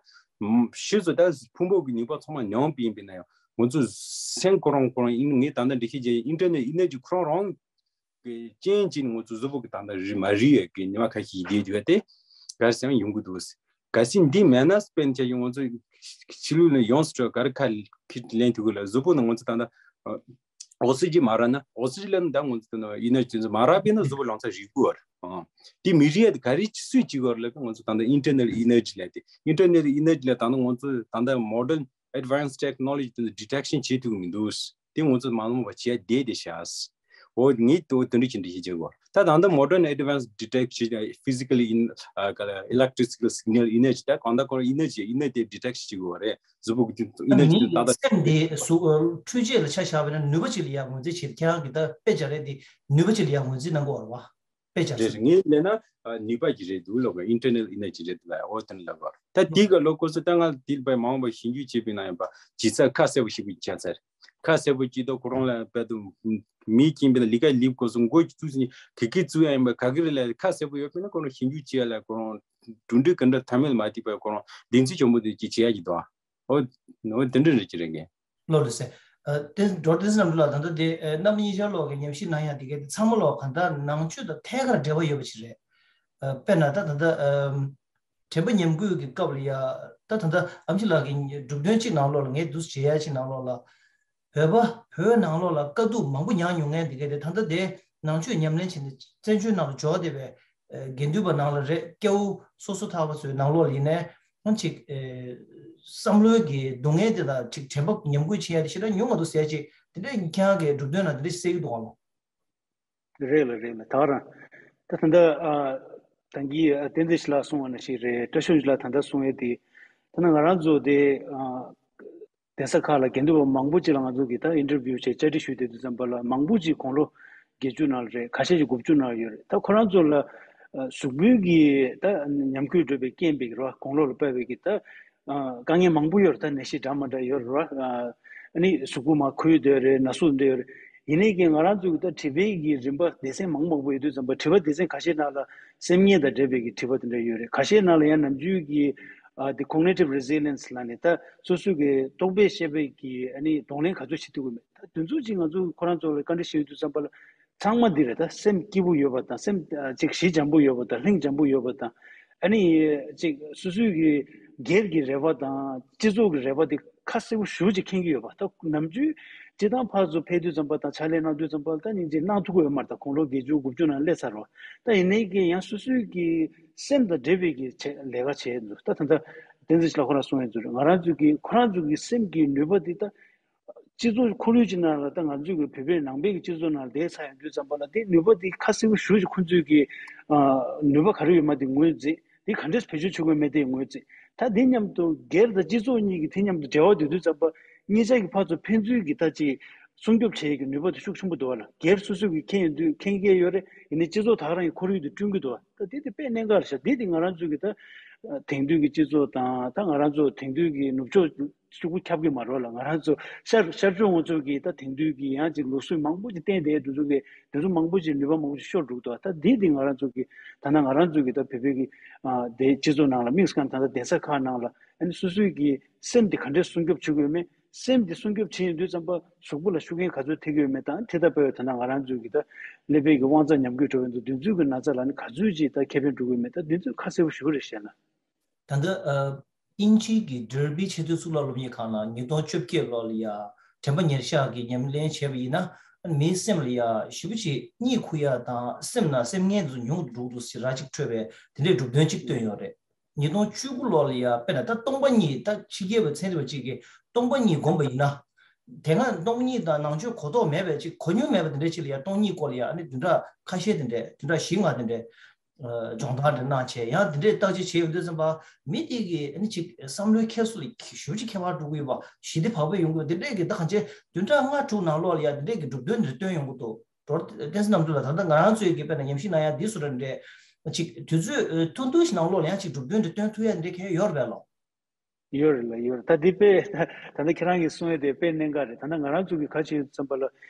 ཕྱིས་སུ་ད་ཕུང་པོ་གི་ནུས་པ་ཚང་མ་ཉམས་པ་ཡིན་པས་ན་ཡང་ང་ཚོ་སེམས་ཁོ་རང་ཁོ་རང་ཨིན་ངས་ད་ལྟ་འགྲེལ་བཤད་བྱས་ཨིན་ཊར་ནེལ་ཨི་ནར་ཇི་ཁོ་རང་རང་གི་རྐྱེན་གྱིས་ང་ཚོ་གཟུགས་པོ་གི་ད་ལྟ་རི་མ་རི་ཡ་གི་ཉི་མ་ཁ་ཤས་བསྡད་དུས་དེ་ག་རེ་ཟེར་ཡོང་གི་འདུག་གལ་སྲིད་འདི་མེད་ན་དཔེར་ན་ཆ་ཡོང་ང་ཚོ་ཕྱི་ལུགས་ནས་ཡོངས་སུ་གྲོལ་ག་རེ་ཁ་ཁྱེར་ལེན་ཐུབ་གི་ལ། གཟུགས་པོ་ནང་ང་ཚོ་ད་ལྟ་ཨོག་སི་ཇི་མ་རག་ན་ཨོག་སི་ཇི་ལ་ད་ང་ཚོ་ད་ལྟ་ཨི་ནར་ཇི་ཚོ་མ་རག་པས་ན་གཟུགས་པོ་ལང་ཚ་རིག་གི་ཡོད་རེད། དེ་མི་རིགས་ཡ་དེ་ག་རེ་སུས་བྱེད་གི་ཡོད་རེད་ལབ་པས་ང་ཚོ་ད་ལྟ་ཨིན་ཊར་ནེལ་ཨི་ནར་ཇི་ལབ་དེ། ཨིན་ཊར་ནེལ་ཨི་ནར་ཇི་ལ་ད་ལྟ་ང་ཚོ་ད་ལྟ་མོ་ཌན་ཨེཌ་ཝན་སི་ཊེག་ནོ་ལོ་ཇི་དེ་ཚོ་ཌི་ཊེག་ཤན་བྱེད་ཐུབ་ཀྱི་མི་འདུག་དེ་ང་ཚོ་མ་འོངས་པ་བྱེད་ཡ་བསྡད་བསྡད་ཤག་འོ་ངས་དོ་དེ་འདྲ་ཅིག་འདྲ་ཞིག་བྱེད་དགོས། ད་ད་ལྟ་མོ་ཌན་ཨེཌ་ཝན་སི་ཌི་ཊེག་ཤན་ཕི་ཟི་ཀལ་ཨིན་ཨ་ག་ལ་ཨི་ལེག་ཊི་རི་ཀལ་སི་ག་ནལ་ཨི་ནར་ཇི་ད་གང་ལྟར་ཁོ་རང་ཨི་ནར་ཇི་ཨི་ནར་ཇི་དེ་ཌི་ཊེག་ཤན་བྱེད་དགོས་རེད། གཟུགས་པོ་གི་ཨི་ནར་ཇི་དེ་ད་ལྟ་སེམས་དེ་གཟུགས་འཕྲུལ་ཆས་ལ་ཆ་བཞག་པ་ཡིན་ན་ནུས་པ་ཅིག་ལ་ཡར་ངོས་འཛིན་བྱེད། ཁྱེད་རང་གིས་ད་དཔེ་བྱས་རེད་དེ་ནུས་པ་ཅིག་ལ་ཡར་ངོས་འཛིན་གནང་གི་ཡོད་རེད་བ། དཔེ་བྱས་རེད་ཟེར། ངས་ལབ་ན་ཨ་ནུས་པ་ཅིག་རེད་འདུག་ལབ་དགོས། ཨིན་ཊར་ནེལ་ཨི་ནར་ཇི་རེད་འདུག་ལབ། འོ་དེ་འདྲ་ལབ་དགོས་རེད། ད་དེ་ག་ལོ་ཁོ་ཚོ་ད་ང་དེ་ལ་དཔེ་མང་པོ་ཞིབ་འཇུག་བྱས་པ་ཡིན་ན་ཡང་པ་ཇི་ས་ཁ་གསལ་པོ་ཞིག་བྱས་ཚར། ཁ་གསལ་པོ་ཅིག་ཏུ་ཁོ་རང་ལ་དཔེ་དུ་མི་སྐྱིན་པའི་ལི་ཀ་ལིབ་གོ་སོང་མགོ་ཅིག་བཙུགས་ཟིན་གི་གི་བཙུགས་ཡ་ཡིན་པ་ག་གི་རེད་ལ་ཁ་གསལ་པོ་ཡོད་པས་ན་ཁོ་རང་ཞིབ་འཇུག་བྱེད་ཡ་ལ་ཁོ་རང་གྲུབ་འབྲས་ག་འདྲ་ཐ་མལ་མ་ཐིག་པ་ཁོ་རང་བདེན་ཚིག་ཆེན་པོ་དེ་ཅིག་བྱེད་ཡ་ཅིག་འདུག་ཨ། འོ་འོ་དེ་འདྲ་རེད་ཅི་རེད་གི། ལོ་རེད་ཟེར། ཨ་དེ་འགྲོ་དེ་སྣམ་ལ་ད་ལྟ་དེ་ཨ་རྣམ་གཉིས་ཆར་ལོག་གི་ཉམས་ཞིབ་གནང་ཡ་དེ་ག་དེ་ཚང་མ་ལོག་གང་ལྟར་ནང་ཆོས་དང་ཐད་ཀར་འབྲེལ་བ་ཡོད་པ་ཅིག་རེད། ཨ་དཔེར་ན་ད་ད་ལྟ་ཨ་དྲན་པ་ཉམས་རྒུད་ཀྱི་སྐབས་ལ་ཡ། ད་ད་ལྟ་ཨེམ་ཆི་ལགས་ཀྱི་སྒྲུབ་དོན་གཅིག་ནང་ལོགས་ལ་ངས་འདུག་སེ་བྱེད་ཡ་གཅིག་ནང་ལོགས་ལ། བོད་པ་བོད་ནང་ལོགས་ལ་དཀའ་སྡུག་མང་པོ་མྱངས་མྱོང་མཁན་དེ་ག་དེ་ད་ལྟ་དེ་ནང་ཆོས་ཉམས་ལེན་བྱེད་ནས་བཙན་བྱོལ་ནང་ལ་འབྱོར་བསྡད་པའི་ཨ་དགེ་འདུན་པ་ནང་ལ་རེད། སྐྱ་བོ་སོ་སོ་ཐར་པ་ཚོའི་ནང་ལོགས་ལ་ཡིན་ནའི་ཨ་ཅིག་ཨ་བསམ་བློའི་གི་སྡུག་བསྔལ་དེ་དང་ཅིག་དྲན་པ་ཉམས་རྒུད་བྱེད་ཡ་དེ་ཞེ་དྲག་ཉུང་མ་འདུག་ཟེར་ཡ་ཅིག་དེ་འདྲ་ཁྱེད་རང་གི་སྒྲུབ་དོན་ནང་དེ་འདྲ་ཞིག་གསལ་གི་འདུག་ག་ལོ། རེད་ལ་རེད་ལ་ད་ག་རང་། ད་ད་ལྟ་ཨ་ད་གིན་ཨ་བསྟན་འཛིན་ཞི་ལགས་གསུངས་པ་ནང་བཞིན་རེད། བཀྲ་ཤིས་ཞི་ལགས་ད་ལྟ་གསུངས་ཡ་དེ། ད་ནང་ང་རང་ཚོ་དེ་ཨ་གདན་ས་ཁག་ལ་དགེ་འདུན་པ་མང་པོ་ཅིག་ལ་ང་ཚོ་གིས་ད་ཨིན་ཊར་བིའུ་བྱས་བཅར་འདྲི་ཞུས་བསྡད་དུས་ཙམ་པ་ལ་མང་པོ་ཅིག་དགུང་ལོ་བརྒྱད་ཅུ་ནང་ལ་རེད། ཁ་ཤས་ཅིག་དགུ་བཅུ་ནང་ལ་ཡོད་རེད། ད་ཁོ་རང་ཚོ་ལ་ཨ་གཟུགས་པོའི་གི་ད་ཉམས་རྒུད་འགྲོ་བའི་རྐྱེན་པས་རེད་བ། དགུང་ལོ་ལ་དཔག་པའི་གི་ད་ དཀའ་ངལ་མང་པོ་ཡོད་རེད། ད་ནད་གཞི་འདྲ་མ་འདྲ་ཡོད་རེད་བ། ཨ་ནི་གཟུགས་པོ་མར་ཁུ་འདོད་རེད། ན་ཟུག་འདོད་རེད། ཡིན་ནའི་ཀྱི་ང་རང་ཚོ་གི་ད་མཁྲིས་པའི་གི་རིམ་པ་སྡེ་ཚན་མང་མང་པོ་ཡོད་དུས་ཙམ་པ། མཁྲིས་པ་སྡེ་ཚན་ཁ་ཤས་ནང་ལ་སེམས་ངལ་དང་འབྲེལ་བའི་གི་མཁྲིས་པ་དེ་འདྲ་ཡོད་རེད། ཁ་ཤས་ནང་ལ་ཡང་ནམ་རྒྱུན་གྱི་ཨ་དེ་cognitive resilience ལབ་ནས་ད་སོ་སོ་གི་རྟོག་པས་ཤེས་པའི་གི་ཨ་ནི་གདོང་ལེན་ག་ཚོད་བྱེད་ཐུབ་ཀྱི་མེད། ད་དེ་ཚོ་ཅིག་ང་ཚོ་ཁོ་རང་ཚོ་ལ་བཀའ་འདྲི་ཞུ་དུས་ཙམ་པ་ལ། ཚང་མ་འདི་རེད། ད་སེམས་སྐྱིད་པོ་ཡོད་པ་དང་། སེམས་ཨ་ཅིག་ཞི་འཇམ་པོ་ཡོད་པ་དང་། ལྷིང་འཇམ་པོ་ཡོད་པ་དང་། ཨ་ནི་ཅིག་སོ་སོའི་གི་སྒེར་གྱི་རེ་བ་དང་སྤྱི་ཚོགས་ཀྱི་རེ་བ་དེ་ཁ་གསལ་པོ་ཞེ་པོ་ཅིག་མཁྱེན་གྱི་ཡོད་པ། ད་ནམ་རྒྱུན་སྤྱིར་བཏང་ཕར་ཚུར་ཕེབས་དུས་ཙམ་པ་དང་ཕྱག་ལས་གནང་དུས་ཙམ་པ་ལ་ད་སྙིང་རྗེ་གནང་ཐུབ་ཀྱི་ཡོད་མ་རེད། ད་དགུང་ལོ་བརྒྱད་ཅུ་དགུ་བཅུ་ནང་སླེབས་ཚར་རོ། ད་ཡིན་ནའི་ཀྱི་ཡང་སོ་སོའི་གི་སེམས་དང་འབྲེལ་བའི་གི་བྱེད་ལས་ཀ་བྱས་འདུག་ད་ད་ལྟ་བསྟན་འཛིན་ལགས་ཁོ་རང་གསུང་ཡས་འདུག་ང་རང་ཚོའི་གི་ཁོ་རང་ཚོའི་གི་སེམས་ཀྱི་ནུས་པ་དེ་ད། སྤྱི་ཚོགས་ཁོར་ཡུག་ཅིག་ནང་ལ། ད་ང་ཚོས་ཀྱི་བོད་པའི་ནང་པའི་གི་སྤྱི་ཚོགས་ནང་ལ་བསྡད་ཚར་ཡོང་དུས་ཙམ་པ་ལ། དེ་ནུས་པ་དེ་ཁ་གསལ་པོ་ཞེ་པོ་ཅིག་ཁོང་ཚོས་ཀྱི་ཨ་ནུས་པ་ག་རེ་ཡོད་མེད་དེ་ངོས་འཛིན། དེ་ག་འདྲས་བེད་སྤྱོད་བྱེད་དགོས་མེད་དེ་ངོས་འཛིན། ད་དེ་མཉམ་དུ་སྒེར་དང་སྤྱི་ཚོགས་གཉིས་ཀྱི་དེ་མཉམ་དུ་འབྲེལ་བ་ཡོད་དུས་ཙམ་པ། གཉིས་ཆ་གི་ཕར་ཚུར་ཕན་ཚུན་གྱི་ད་ཅིག་སྲུང་སྐྱོབ་བྱེད་ཡས་ཀྱི་ནུས་པ་དེ་ཤུགས་ཆེན་པོ་འདུག་བ་ལ། སྒེར་སོ་སོ་གི་མཁྱེན་ཡོད་དུས་མཁྱེན་མཁན་ཡོད་རེད། ཡིན་ནའི་སྤྱི་ཚོགས་ད་ག་རང་གི་ཁོར་ཡུག་དེ་བསྐྲུན་གྱི་འདུག་བ། ད་དེ་དེ་དཔེ་གནད་འགག་རེད་ཤག་དེ་དེ་ང་རང་ཚོ་གི་ད་དེང་དུས་ཀྱི་སྤྱི་ཚོགས་དང་། ད་ང་རང་ཚོ་དེང་དུས་ཀྱི་ནུབ་ཕྱོགས་ཤོག་བུ་ཁྱབ་ཀྱི་མ་རེད་ལ། ང་རང་ཚོ་ཤར་ཤར་ཕྱོགས་ང་ཚོ་གི་ད་དེང་དུས་ཀྱི་ཡང་ཅིག་ལུགས་སྲོལ་མང་པོ་ཅིག་བསྟན་བསྡད་དུས་ཚོད་ཀྱི་དེ་ཚོ་མང་པོ་ཅིག་ནུས་པ་མང་པོ་ཅིག་ཤོར་འགྲོ་གི་འདུག་ད་དེ་དེ་ང་རང་ཚོ་གི་ད་ན་ང་རང་ཚོ་གི་ད་བོད་པའི་གི་ཨ་དེ་སྤྱི་ཚོགས་ནང་ལ་དམིགས་སུ་བཀར་ན། ད་གདན་ས་ཁག་ནང་ལ་ཨ་ནི་སོ་སོའི་གི་སེམས་དེ་ག་འདྲས་སྲུང་སྐྱོབ་བྱེད་དགོས་མེད། སེམས་དེ་སྲུང་སྐྱོབ་བྱེད་ཡོང་དུས་ཙམ་པ་གཟུགས་པོ་ལ་ཤུགས་རྐྱེན་ག་ཚོད་ཐེབས་ཀྱི་ཡོད་མེད་དང་། དེ་ལྟ་བུའི་ད་ལྟ་ང་རང་ཚོའི་གི་ད་ཀླད་པའི་གི་དབང་རྩ་ཉམས་རྒུད་འགྲོ་བའི་འདུག་དེ་ཚོའི་གི་ན་ཚ་ལ་ནི་ག་ཚོད་ཅིག་ད་ཁེ་ཕན་འགྲོ་གི་ཡོད་མེད། ད་དེ་ཚོ་ཁ་གསལ་པོ་ཞེ་པོ་རེད་བཤད་ན། ད་ལྟ་ཨ་དབྱིན་ཇི་གི་ཌར་བྷི་ཆེས་མཐོའི་གཙུག་ལག་སློབ་གཉེར་ཁང་ནང་ཉིས་སྟོང་བཅོ་བརྒྱད་ལོ་ལ་ཡ་དྲན་པ་ཉེར་ཤག་གི་ཉམས་ལེན་བྱས་པ་ཡིན་ན། མིའི་སེམས་ལ་ཡ་ཞེ་པོ་ཅིག་གཉིད་ཁུག་ཡ་དང་སེམས་ནང་སེམས་ངལ་དེ་ཚོ་ཉུང་དུ་འགྲོ་གི་འདུག་ཟེར་ར་ཅིག་འཕྲོད་པའི་དེ་འདྲའི་གྲུབ་དོན་ཅིག་བཏོན་ཡོད་རེད། ཉིས་སྟོང་བཅུ་དགུ་ལོ་ལ་ཡ་དཔེར་ན་ད་སྟོང་པ་ཉིད། ད་ཕྱི་རྒྱལ་བ་ཚན་རིག་པ་ཅིག་གིས་སྟོང་པ་ཉིད་བསྒོམས་པ་ཡིན་ན། དེ་སྔ་སྟོང་ཉིད་དང་ནང་ཆོས་གོ་རྟོགས་མེད་པའི་ཅིག་གོ་མྱོང་མེད་པ་དེ་འདྲ་ཅིག་ལ་ཡ་སྟོང་ཉིད་སྐོར་ལ་ཡ་ཨ་ནི་བདུན་ཕྲག་ཁ་ཤས་དེ་འདྲས། བདུན་ཕྲག་བཞི་ལྔ་དེ་འདྲས་ཨ་སྦྱོང་བརྡར་འདྲ་གནང་བྱས། ཡང་དེ་འདྲས་བརྟག་དཔྱད་བྱས་ཡོང་དུས་ཙམ་པ། མི་དེ་གི་ཨ་ནི་ཅིག་བསམ་བློའི་འཁྱེར་སོ་ལ་ཞེ་པོ་ཅིག་ཁྱད་པར་འགྲོ་གི་ཡོད་པ། ཞི་བདེ་བག་ཕེབས་ཡོང་གི་ཡོད་པ་དེ་འདྲས་ཀྱི། ད་གང་བྱས་བདུན་ཕྲག་ལྔ་དྲུག་ནང་ལོགས་ལ་ཡ་དེ་འདྲས་ཀྱི་གྲུབ་དོན་འདི་སྟོན་ཡོང་གི་འདུག་ཌོག་ཊར་བསྟན་འཛིན་རྣམ་གྲོལ་ལགས། ད་ལྟ་ང་རང་ཚོའི་གི་དཔེར་ན་ཉམས་ཞིབ་གནང་ཡ་འདི་བཟོ་འདྲ་འདྲས་ཅིག་དུས་ཚོད་ཨ་ཐུང་ཐུང་ཞིག་ནང་ལོགས་ལ་ཡང་ཅིག་གྲུབ་དོན་འདི་སྟོན་ཐུབ་ཡ་འདི་འདྲས་གང་ཡོད་རེད་པས་ལགས། ཡོད་རེད་ལགས། ཡོད་རེད། ད་འདི་དཔེ་ད་ལྟ་ཁྱེད་རང་གིས་གསུངས་ཡ་དེ་དཔེ་གནད་འགག་རེད། ད་ལྟ་ང་རང་ཚོ་གིས་ག་བྱེད་ཡོད་ཙམ་པ་ལ།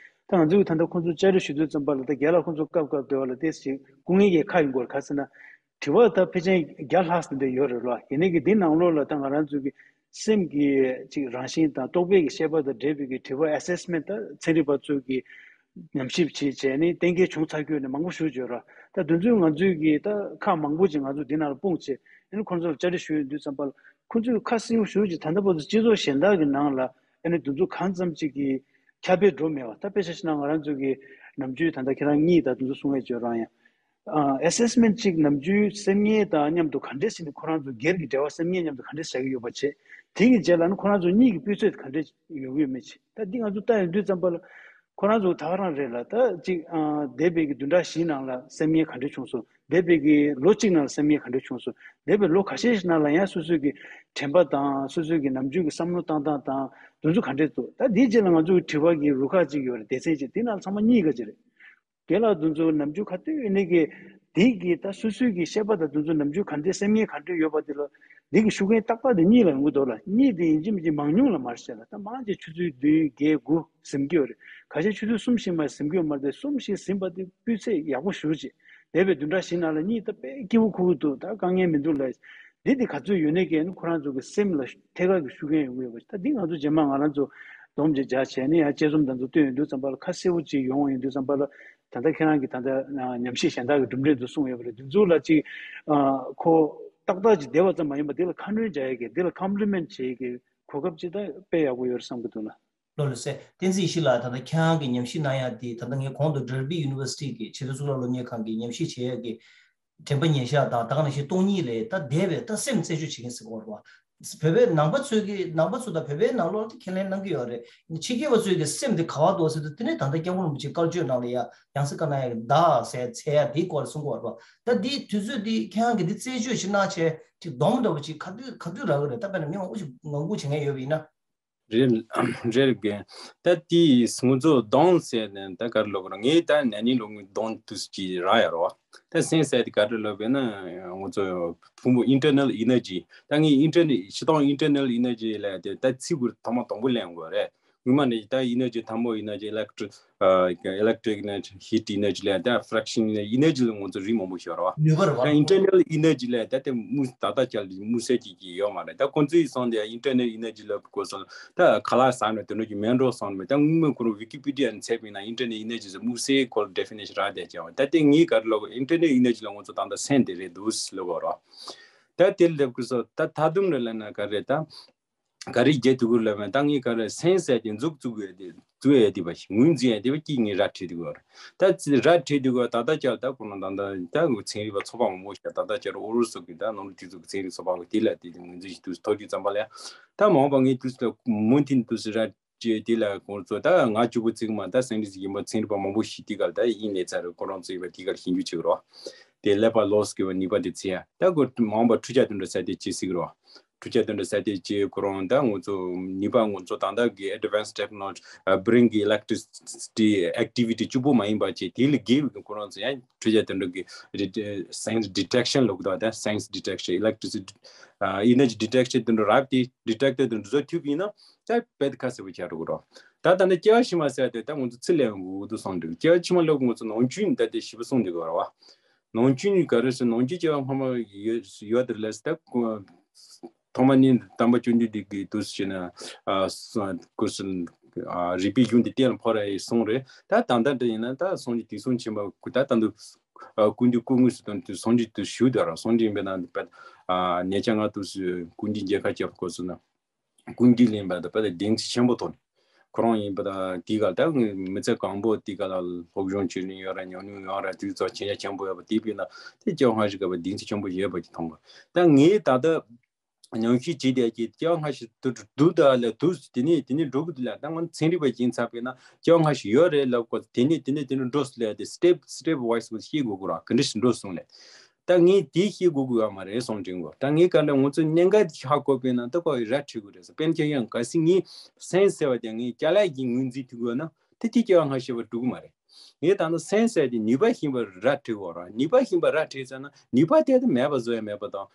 ད་ང་ཚོ་གིས་ད་ལྟ་ཁོང་ཚོ་བཅར་འདྲི་ཞུ་དུས་ཙམ་པ་ལ། ད་རྒན་ལགས་ཁོང་ཚོ་སྐབས་སྐབས་དེ་བ་ལ་ཏོག་ཙམ་སྐུ་ངལ་གྱི་ཁ་ཡོང་གི་རེད། ག་ཟེར་ན། དྲི་བ་ད་ཕལ་ཆེར་བརྒྱ་ལྷག་ཙམ་དེ་ཡོད་རེད་ལགས། ཡིན་ནའི་གི་འདི་ནང་ལོགས་ལ་ད་ང་རང་ཚོ་གི་སེམས་ཀྱི་ཅིག་རང་བཞིན་དང་རྟོག་པའི་གི་ཤེས་པ་དང་འབྲེལ་བའི་གི་དྲི་བ་ཨེ་སེ་སི་མེན་ཊི། ད་ཚན་རིག་པ་ཚོས་ཀྱི་ཉམས་ཞིབ་བྱས་བྱས་ནས་གཏན་འཁེལ་བྱུང་ཚར་རྒྱུ་ནི་མང་པོ་ཞེ་པོ་ཅིག་ཡོད་རེད། ད་དེ་ཚོའི་ང་ཚོའི་གི་ད་ཁག་མང་པོ་ཅིག་ང་ཚོ་འདི་ནང་ལ་སྤུངས་བྱས། ཨ་ནི་ཁོང་ཚོ་ལ་བཅར་འདྲི་ཞུ་ཡོང་དུས་ཙམ་པ་ལ། ཁོང་ཚོས་ཁ་གསལ་པོ་ཞེ་པོ་ཅིག་ད་ལྟ་བར་དུ་སྤྱི་ཚོགས་གཞན་དག་གི་ནང་ལ་ཨ་ནི་དེ་ཚོ་གང་ཙམ་ཅིག་གི་ཁྱབ་སྤེལ་འགྲོ་མེད་པ། ད་དཔེ་ཆ་བཞག་ན་ང་རང་ཚོ་གི་ནམ་རྒྱུན་ད་ལྟ་ཁྱེད་རང་གཉིས་དང་དེ་ཚོ་གསུང་ཡས་ཅིག་ཡོད་རང་ཡང་། ཨ་ཨེ་སེ་སི་མེན་ཊི་ཅིག་ནམ་རྒྱུན་སེམས་ངལ་དང་མཉམ་དུ་ག་འདྲས་བྱས་ནས་ཁོ་རང་ཚོ་སྒེར་གྱི་འབྲེལ་བ་སེམས་ངལ་མཉམ་དུ་ག་འདྲས་བྱ་གི་ཡོད་པ་བྱས། དེ་གི་རྗེས་ལ་ནི་ཁོ་རང་ཚོ་གཉིས་ཀྱི་སྤུས་ཚད་ག་འདྲས་ཡོང་གི་ཡོད་མེད་བྱས། ད་འདི་ང་ཚོ་ལྟ་ཡོང་དུས་ཙམ་པ་ལ། ཁོ་རང་ཚོ་ད་ག་རང་རེད་ལ། ད་ཅིག་ཨ་འདས་པའི་གི་བདུན་ཕྲག་བཞིའི་ནང་ལ་སེམས་ངལ་ག་འདྲས་བྱུང་སོང་། འདས་པའི་གི་ལོ་གཅིག་ནང་ལ་སེམས་ངལ་ག་འདྲས་བྱུང་སོང་། འདས་པའི་ལོ་ཁ་ཤས་ཤིག་ནང་ལ་ཡང་སོ་སོའི་གི་དྲན་པ་དང་། སོ་སོའི་གི་ནམ་རྒྱུན་གི་བསམ་བློ་བཏང་སྟངས་དང་། དེ་ཚོ་ག་འདྲས་འདུག་ད་འདིའི་རྗེས་ལ་ང་ཚོ་གི་དྲི་བ་གི་རུ་ཁག་ཅིག་ཡོད་རེད། སྡེ་ཚན་ཅིག་འདི་ནང་ལ་ཚང་མ་གཉིས་ཀ་ཅིག་རེད། རྒན་ལགས་དེ་ཚོ་ནམ་རྒྱུན་ག་དུས་ཡིན་ནའི་གི་འདི་གི་ད་སོ་སོའི་གི་ཤེས་པ་དང་། དེ་ཚོ་ནམ་རྒྱུན་ག་འདྲས་སེམས་ངལ་ག་འདྲས་ཡོད་པ་དེ་ལ་འདི་གི་ཤུགས་རྐྱེན་ཏག་ཏག་དེ་གཉིད་ལ་ཡོང་གི་འདུག་ལ། གཉིད་དེ་ཡིན་གཅིག་མིན་གཅིག་མང་ཉུང་ལ་མ་རེད་བཤད་ལ། ད་མང་ཆེ་ཆུ་ཚོད་བདུན་བརྒྱད་དགུ་ཟིན་གྱི་ཡོད་རེད། ཁ་ཤས་ཆུ་ཚོད་གསུམ་ཞིག་མ་ཟིན་གྱི་ཡོད་མ་རེད། དེ་གསུམ་ཞིག་ཟིན་པ་དེ་སྤུས་ཚད་ཡག་པོ་ཞེ་པོ་ཅིག་འདས་པའི་བདུན་ཕྲག་བཞི་ནང་ལ་གཉིད་ད་དཔེ་སྐྱིད་པོ་ཁུག་གི་འདུག་ད་དཀའ་ངལ་མི་འདུག་ལ། འདི་དེ་ག་ཚོད་ཡོད་ནའི་གི་ཁོ་རང་ཚོ་གི་སེམས་ལ་ཐད་ཀར་གྱི་ཤུགས་རྐྱེན་ཡོང་གི་ཡོད་པ། ད་འདི་ང་ཚོ་རྗེས་མ་ང་རང་ཚོ་སྡོམ་ཅིག་རྒྱག་བྱས་ནས་ཡང་དཔྱད་རྩོམ་དང་ཚོ་བཏོན་ཡོང་དུས་ཙམ་པ་ལ་ཁ་གསལ་པོ་ཅིག་ཡོང་ཡོང་དུས་ཙམ་པ་ལ། ད་ལྟ་ཁྱེད་རང་གིས་ད་ལྟ་ཉམས་ཞིབ་གཞན་དག་གི་གྲུབ་འབྲས་ཚོ་གསུངས་ཡོད་པ་རེད། འདི་ཚོ་ལ་ཅིག་ཨ་ཁོ་ཏག་ཏག་ཅིག་བསྡད་པ་ཙམ་མ་ཡིན་པ་འདི་ལ་ཁ་སྣོན་རྒྱག་ཡས་ཀྱི། འདི་ལ་ཀམ་པི་ལི་མེན་ཊི་བྱེད་ཡས་ཀྱི་གོ་སྐབས་ཅིག་ད་དཔེ་ཡག་པོ་ཡོད་རེད་བསམ་གྱི་འདུག་ལ། ལགས་ལགས་སེ། བསྟན་འཛིན་ཡེ་ཤེས་ལགས། ད་ལྟ་ཁྱེད་རང་གིས་ཉམས་ཞིབ་གནང་ཡ་དེ། ད་ལྟ་ངས་གོང་དུ་ཌར་བྷི་ཡུ་ནི་ཝར་སི་ཊི་གི་ཆེས་མཐོའི་གཙུག་ལག་སློབ་གཉེར་ཁང་གི་ཉམས་ཞིབ་བྱེད་ཡ་གི་དྲན་པ་ཉེར་ཤག་དང་། ད་ག་ནང་བཞིན་སྟོང་ཉིད་ལས་ད་འདས་པའི་ད་སེམས་རྩད་གཅོད་བྱེད་མཁན་ཟེར་གྱི་ཡོད་རེད་པ། བོད་པའི་ནང་པ་ཚོས་ཀྱི། ནང་པ་ཚོ་དང་བོད་པའི་ནང་ལོགས་ལ་ཁས་ལེན་གནང་གི་ཡོད་རེད། ཕྱི་རྒྱལ་བ་ཚོས་ཀྱི་སེམས་དེ་ག་པར་འདུག་ཟེར་དུས། དེ་ནས་ད་ལྟ་སྐྱབས་མགོན་རིན་པོ་ཆེ་བཀའ་ཆོས་ནང་ལ་ཡ་ཡང་སེ་བཀའ་གནང་ཡ་གི་བདག་ཟེར་འཚལ་ཡ་དེའི་སྐོར་ལ་གསུང་གི་ཡོད་རེད་པ། ད་འདི་དུས་ཚོད་འདི་ཁྱེད་རང་གིས་འདི་རྩད་གཅོད་བྱེད་གནང་བྱས་ཅིག་སྡོམ་འདྲ་པོ་ཅིག་ག་དུས་ག་དུས་རག་གི་རེད། ད་དཔེར་ན་མི་མང་པོ་ཞིག་ངང་སྒུག་བྱེད་མཁན་ཡོད་པ་ཡིན་ན། རེད། རེད་གི། ད་དེའི་ང་ཚོ་གདོང་ཟེར་ནས་ད་ག་རེ་ལབ་དགོས་རེད། ངས་ད་ན་ནིང་ལོ་ངའི་གདོང་དུས་ཀྱི་ར་ཡ་རོ། ད་སེམས་ཟེར་དེ་ག་རེ་ལབ་པས་ན། ང་ཚོ་ཕུང་པོ་internal energy། ད་ངས་internal་སྤྱིར་བཏང་internal energy་ལབ་དེ་ད་ཚིག་གུ་ཐོག་མ་དང་པོ་ལེན་དགོས་རེད། སྔོན་མ་ནས་ད་energy་དང་པོ་energy electric electric energy heat energy་ལ་ད་fraction energy་ལ་ང་ཚོ་རིགས་མང་པོ་ཤོད་རོ། ནུས་པ་རེད་བ། ད་internal energy་ལ་ད་དེ་དམིགས་ད་ལྟ་ཆར་དམིགས་བསལ་གྱི་གི་ཡོད་མ་རེད། ད་ཁོང་ཚོའི་སོང་དེ་internal energy་ལ་གོ་སོང་ད་ཁ་ལག་ཟ་ནས་དེ་འདྲ་གི་མེད་འགྲོ་སོང་མེད། ད་སྔོན་མ་ཁོ་རང་Wikipedia་ནས་བཙལ་བ་ཡིན་ན་internal energy་ཟེར་དམིགས་བསལ་ཁོ་ལ་definition་རག་བསྡད་ཀྱང་། ད་དེ་ངས་ག་རེ་ལབ་དགོས། internal energy་ལ་ང་ཚོ་ད་ལྟ་སེམས་དེ་རེད་འདུག་ལབ་དགོས་རོ། ད་དེ་ལབ་དགོས་སོ། ད་ད་དུང་རེ་ལབ་ན་ག་རེ་ད། ག་རེ་བརྒྱད་དུ་གུར་ལ་མེད་ད་ངས་ག་རེ་སེམས་ཟེར་དེ་འཛུགས་བཙུགས་ཡོད་དེ་བཙུགས་ཡོད་དེ་བ་ཞིག་ངོས་འཛིན་ཡོད་དེ་བ་ཀྱིས་ངས་ར་ཁྲིད་དེ་གོ་ར། ད་ཙི་ར་ཁྲིད་དེ་གོ་ད་ལྟ་ཅག་ད་ཁོ་ན་ད་ད་ད་ངོས་ཚན་རིག་པ་ཚོགས་པ་མང་པོ་ཞིག་ད་ལྟ་ཅག་ཨོ་རོ་སོགས་ཀྱི་ད་ནོར་དེ་ཚོ་གི་ཚན་རིག་ཚོགས་པ་གི་དེ་ལ་དེ་ངོས་འཛིན་ཞིག་དུས་ཐོག་དུས་ཙམ་པ་ལ་ཡ། ད་མ་འོངས་པ་ངས་དུས་ལ་མུ་མཐུད་དུས་ར་ཅེས་དེ་ལ་ཁོང་ཚོ་ད་ང་གཅིག་པུ་བརྩིགས་མ་ད་སེམས་རིག་ཡིན་པ་ཚན་རིག་པ་མང་པོ་ཞིག་དེ་ག་ད་ཡིན་ལས་ཚར་ཁོ་རང་ཚོ་ཡིན་པ་དེ་ག་ཞིབ་འཇུག་བྱེད་རོགས། དེ་ཀླད་པ་ལོགས་ཀྱི་བ་ནུས་པ་དེ་ཚེ་ཡ་ད་ཁོ་མ་འོངས་པ་འཕྲུལ་ཆས་དེ་འདྲ་ས་དེ་ཅི་ཟིག་རོགས། འཕྲུལ་ཆས་དེ་འདྲ་ས་དེ་ཅི་ཁོ་རང་ད་ང་ཚོ་ནུས་པ་ང་ཚོ་ད་ལྟ་གི་advanced technology brain་གི་electricity activity་གཅིག་པོ་མ་ཡིན་པ་ཅི་དེ་ལ་དགེ་བའི་ཁོ་རང་ཚོ་ཡང་འཕྲུལ་ཆས་དེ་འདྲ་གི་science detection་ལོག་ད་ད་science detection electricity energy detection་དེ་འདྲ་རབ་དེ་detector་དེ་འདྲ་བཟོ་ཐུབ་ཡིན་ན། ད་དཔེ་ཁ་གསལ་པོ་ཆགས་འགྲོ་གི་རོ། ད་ད་ནི་སྐྱེ་བ་ཕྱི་མ་ཟེར་ཏེ་ད་ང་ཚོ་ཚུར་ལེན་དགོས་འདུག་སོང་འདུག་སྐྱེ་བ་ཕྱི་མ་ལོག་ང་ཚོ་ནང་ཆོས་ནི་ད་དེ་ཞིབ་པ་སོང་འདུག་གི་རོ། ནང་ཆོས་ནི་ག་རེ་ཟེར་ནང་ཆོས་སྐྱེ་བ་སྔ་མ་ཡོད་ཡོད་དེ་ལས་ད་ཐོག་མ་ནི་དམ་པ་བཅོམ་ལྡན་འདས་ཀྱི་དུས་སུ་བྱས་ན་ཨ་སྐུ་སུ་རིག་པའི་གཞུང་འདི་གཏན་ལ་ཕབ་ར་ཡི་སོང་རེད། ད་ད་ལྟ་འདྲ་ཡིན་ན་ད་སངས་རྒྱས་དུས་གསུམ་ཆེན་པོ་ད་ད་འདུག་ཀུན་འདུས་སྐུ་དངོས་སུ་དོན་དུ་སངས་རྒྱས་དུ་ཞུ་དོ་ར་སངས་རྒྱས་ཡིན་པ་ན་ནས་ཆ་ང་དུས་སུ་ཀུན་འདུས་མཇལ་ཁ་བྱེད་པ་སྐོར་སུ་ན། ཀུན་འདུས་ལེན་པ་དང་པ་དང་བདེན་ཚིག་ཆེན་པོ་ཐོན། ཁོ་རང་ཡིན་པ་དང་དེའི་སྐབས་ད་མི་ཚེ་གང་པོ་དེའི་སྐབས་ལ་སློབ་སྦྱོང་བྱེད་ནི་ཡོད་ར་ཉམས་མྱོང་ཡོད་ར་དེ་ཚོ་ཁྱེད་ཅག་ཆེན་པོ་ཡོད་པ་དེ་བས་ན་དེ་སྐྱེ་བ་སྔ་ཕྱི་ག་པ་བདེན་ཚིག་ཆེན་པོ་ཡོད་པ་ཅིག་མཐོང་གི། ད་ངས་ད་ལྟ་ཉམས་ཞིབ་བྱེད་བསྡད་ཀྱི་སྐྱེ་བ་སྔ་ཕྱི་དུ་དུ་ད་ལ་དུ་དེ་ནས་དེ་ནས་འགྲོ་གི་འདུག་ལ་ད་ང་ཚན་རིག་པ་ཡིན་ཚར་བས་ན་སྐྱེ་བ་སྔ་ཕྱི་ཡོད་རེད་ལབ་གོ་དེ་ནས་དེ་ནས་དེ་ནས་འགྲོ་སོང་ལ་དེ་step step wise་ཤེས་དགོས་གོ་ར་ག་འདྲ་ཞིག་འགྲོ་སོང་ལ། ད་ངས་དེ་ཤེས་དགོས་ཀྱི་ཡོད་མ་རེད་སོང་དྲན་གོ་ད་ངས་ག་འདྲ་ང་ཚོའི་གནད་འགག་དེ་ཧ་གོ་བས་ན་ད་ཁོ་ར་ཁྲིད་དགོས་རེད་ཟེར་དཔེར་ན་ཁྱེད་ཡང་གལ་སྲིད་ངས་སེམས་ཟེར་བ་དེ་ངས་ཅ་ལག་གི་ངོས་འཛིན་ཐུབ་དགོས་ན་དེ་དེ་སྐྱེ་བ་སྔ་ཕྱི་བ་འགྲོ་གི་མ་རེད། ངས་ད་ནི་སེམས་ཟེར་དེ་ནུས་པ་ཞན་པ་ར་ཁྲིད་དགོས་ར་ནུས་པ་ཞན་པ་ར་ཁྲིད་ཟེར་ན་ནུས་པ་དེ་དེ་མེད་པ་བཟོ་ཡ་མེད་པ་དང་།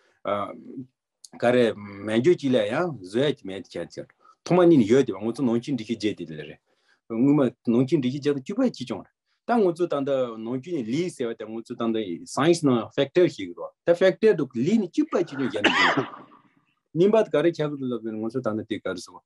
ག་རེ་མེད་འཇོག་ཅིག་ལ་ཡང་བཟོ་ཡ་ཅིག་མེད་དེ་ཁྱད་ཆེ། ཐོག་མ་ཉིད་ནས་ཡོད་དེ་བ་ང་ཚོ་ནང་ཆོས་འདི་ཤེས་བྱེད་དེ་ལ་རེད། སྔོན་མ་ནང་ཆོས་འདི་ཤེས་བྱེད་དང་གཅིག་པ་གཅིག་རྐྱང་རེད། ད་ང་ཚོ་ད་ལྟ་ནང་ཆོས་ནས་ལི་ཟེར་བ་དེ་ང་ཚོ་ད་ལྟ་science་ནང་factor་ཞིག་རེད་བ། ད་factor་དུ་ལི་ནི་གཅིག་པ་གཅིག་རྐྱང་རྒྱ་ནས་རེད། ནིམ་པ་ག་རེ་ཆགས་ཀྱི་འདུག་ལབ་ན་ང་ཚོ་ད་ལྟ་དེ་ག་རེ་ཟེར་བ།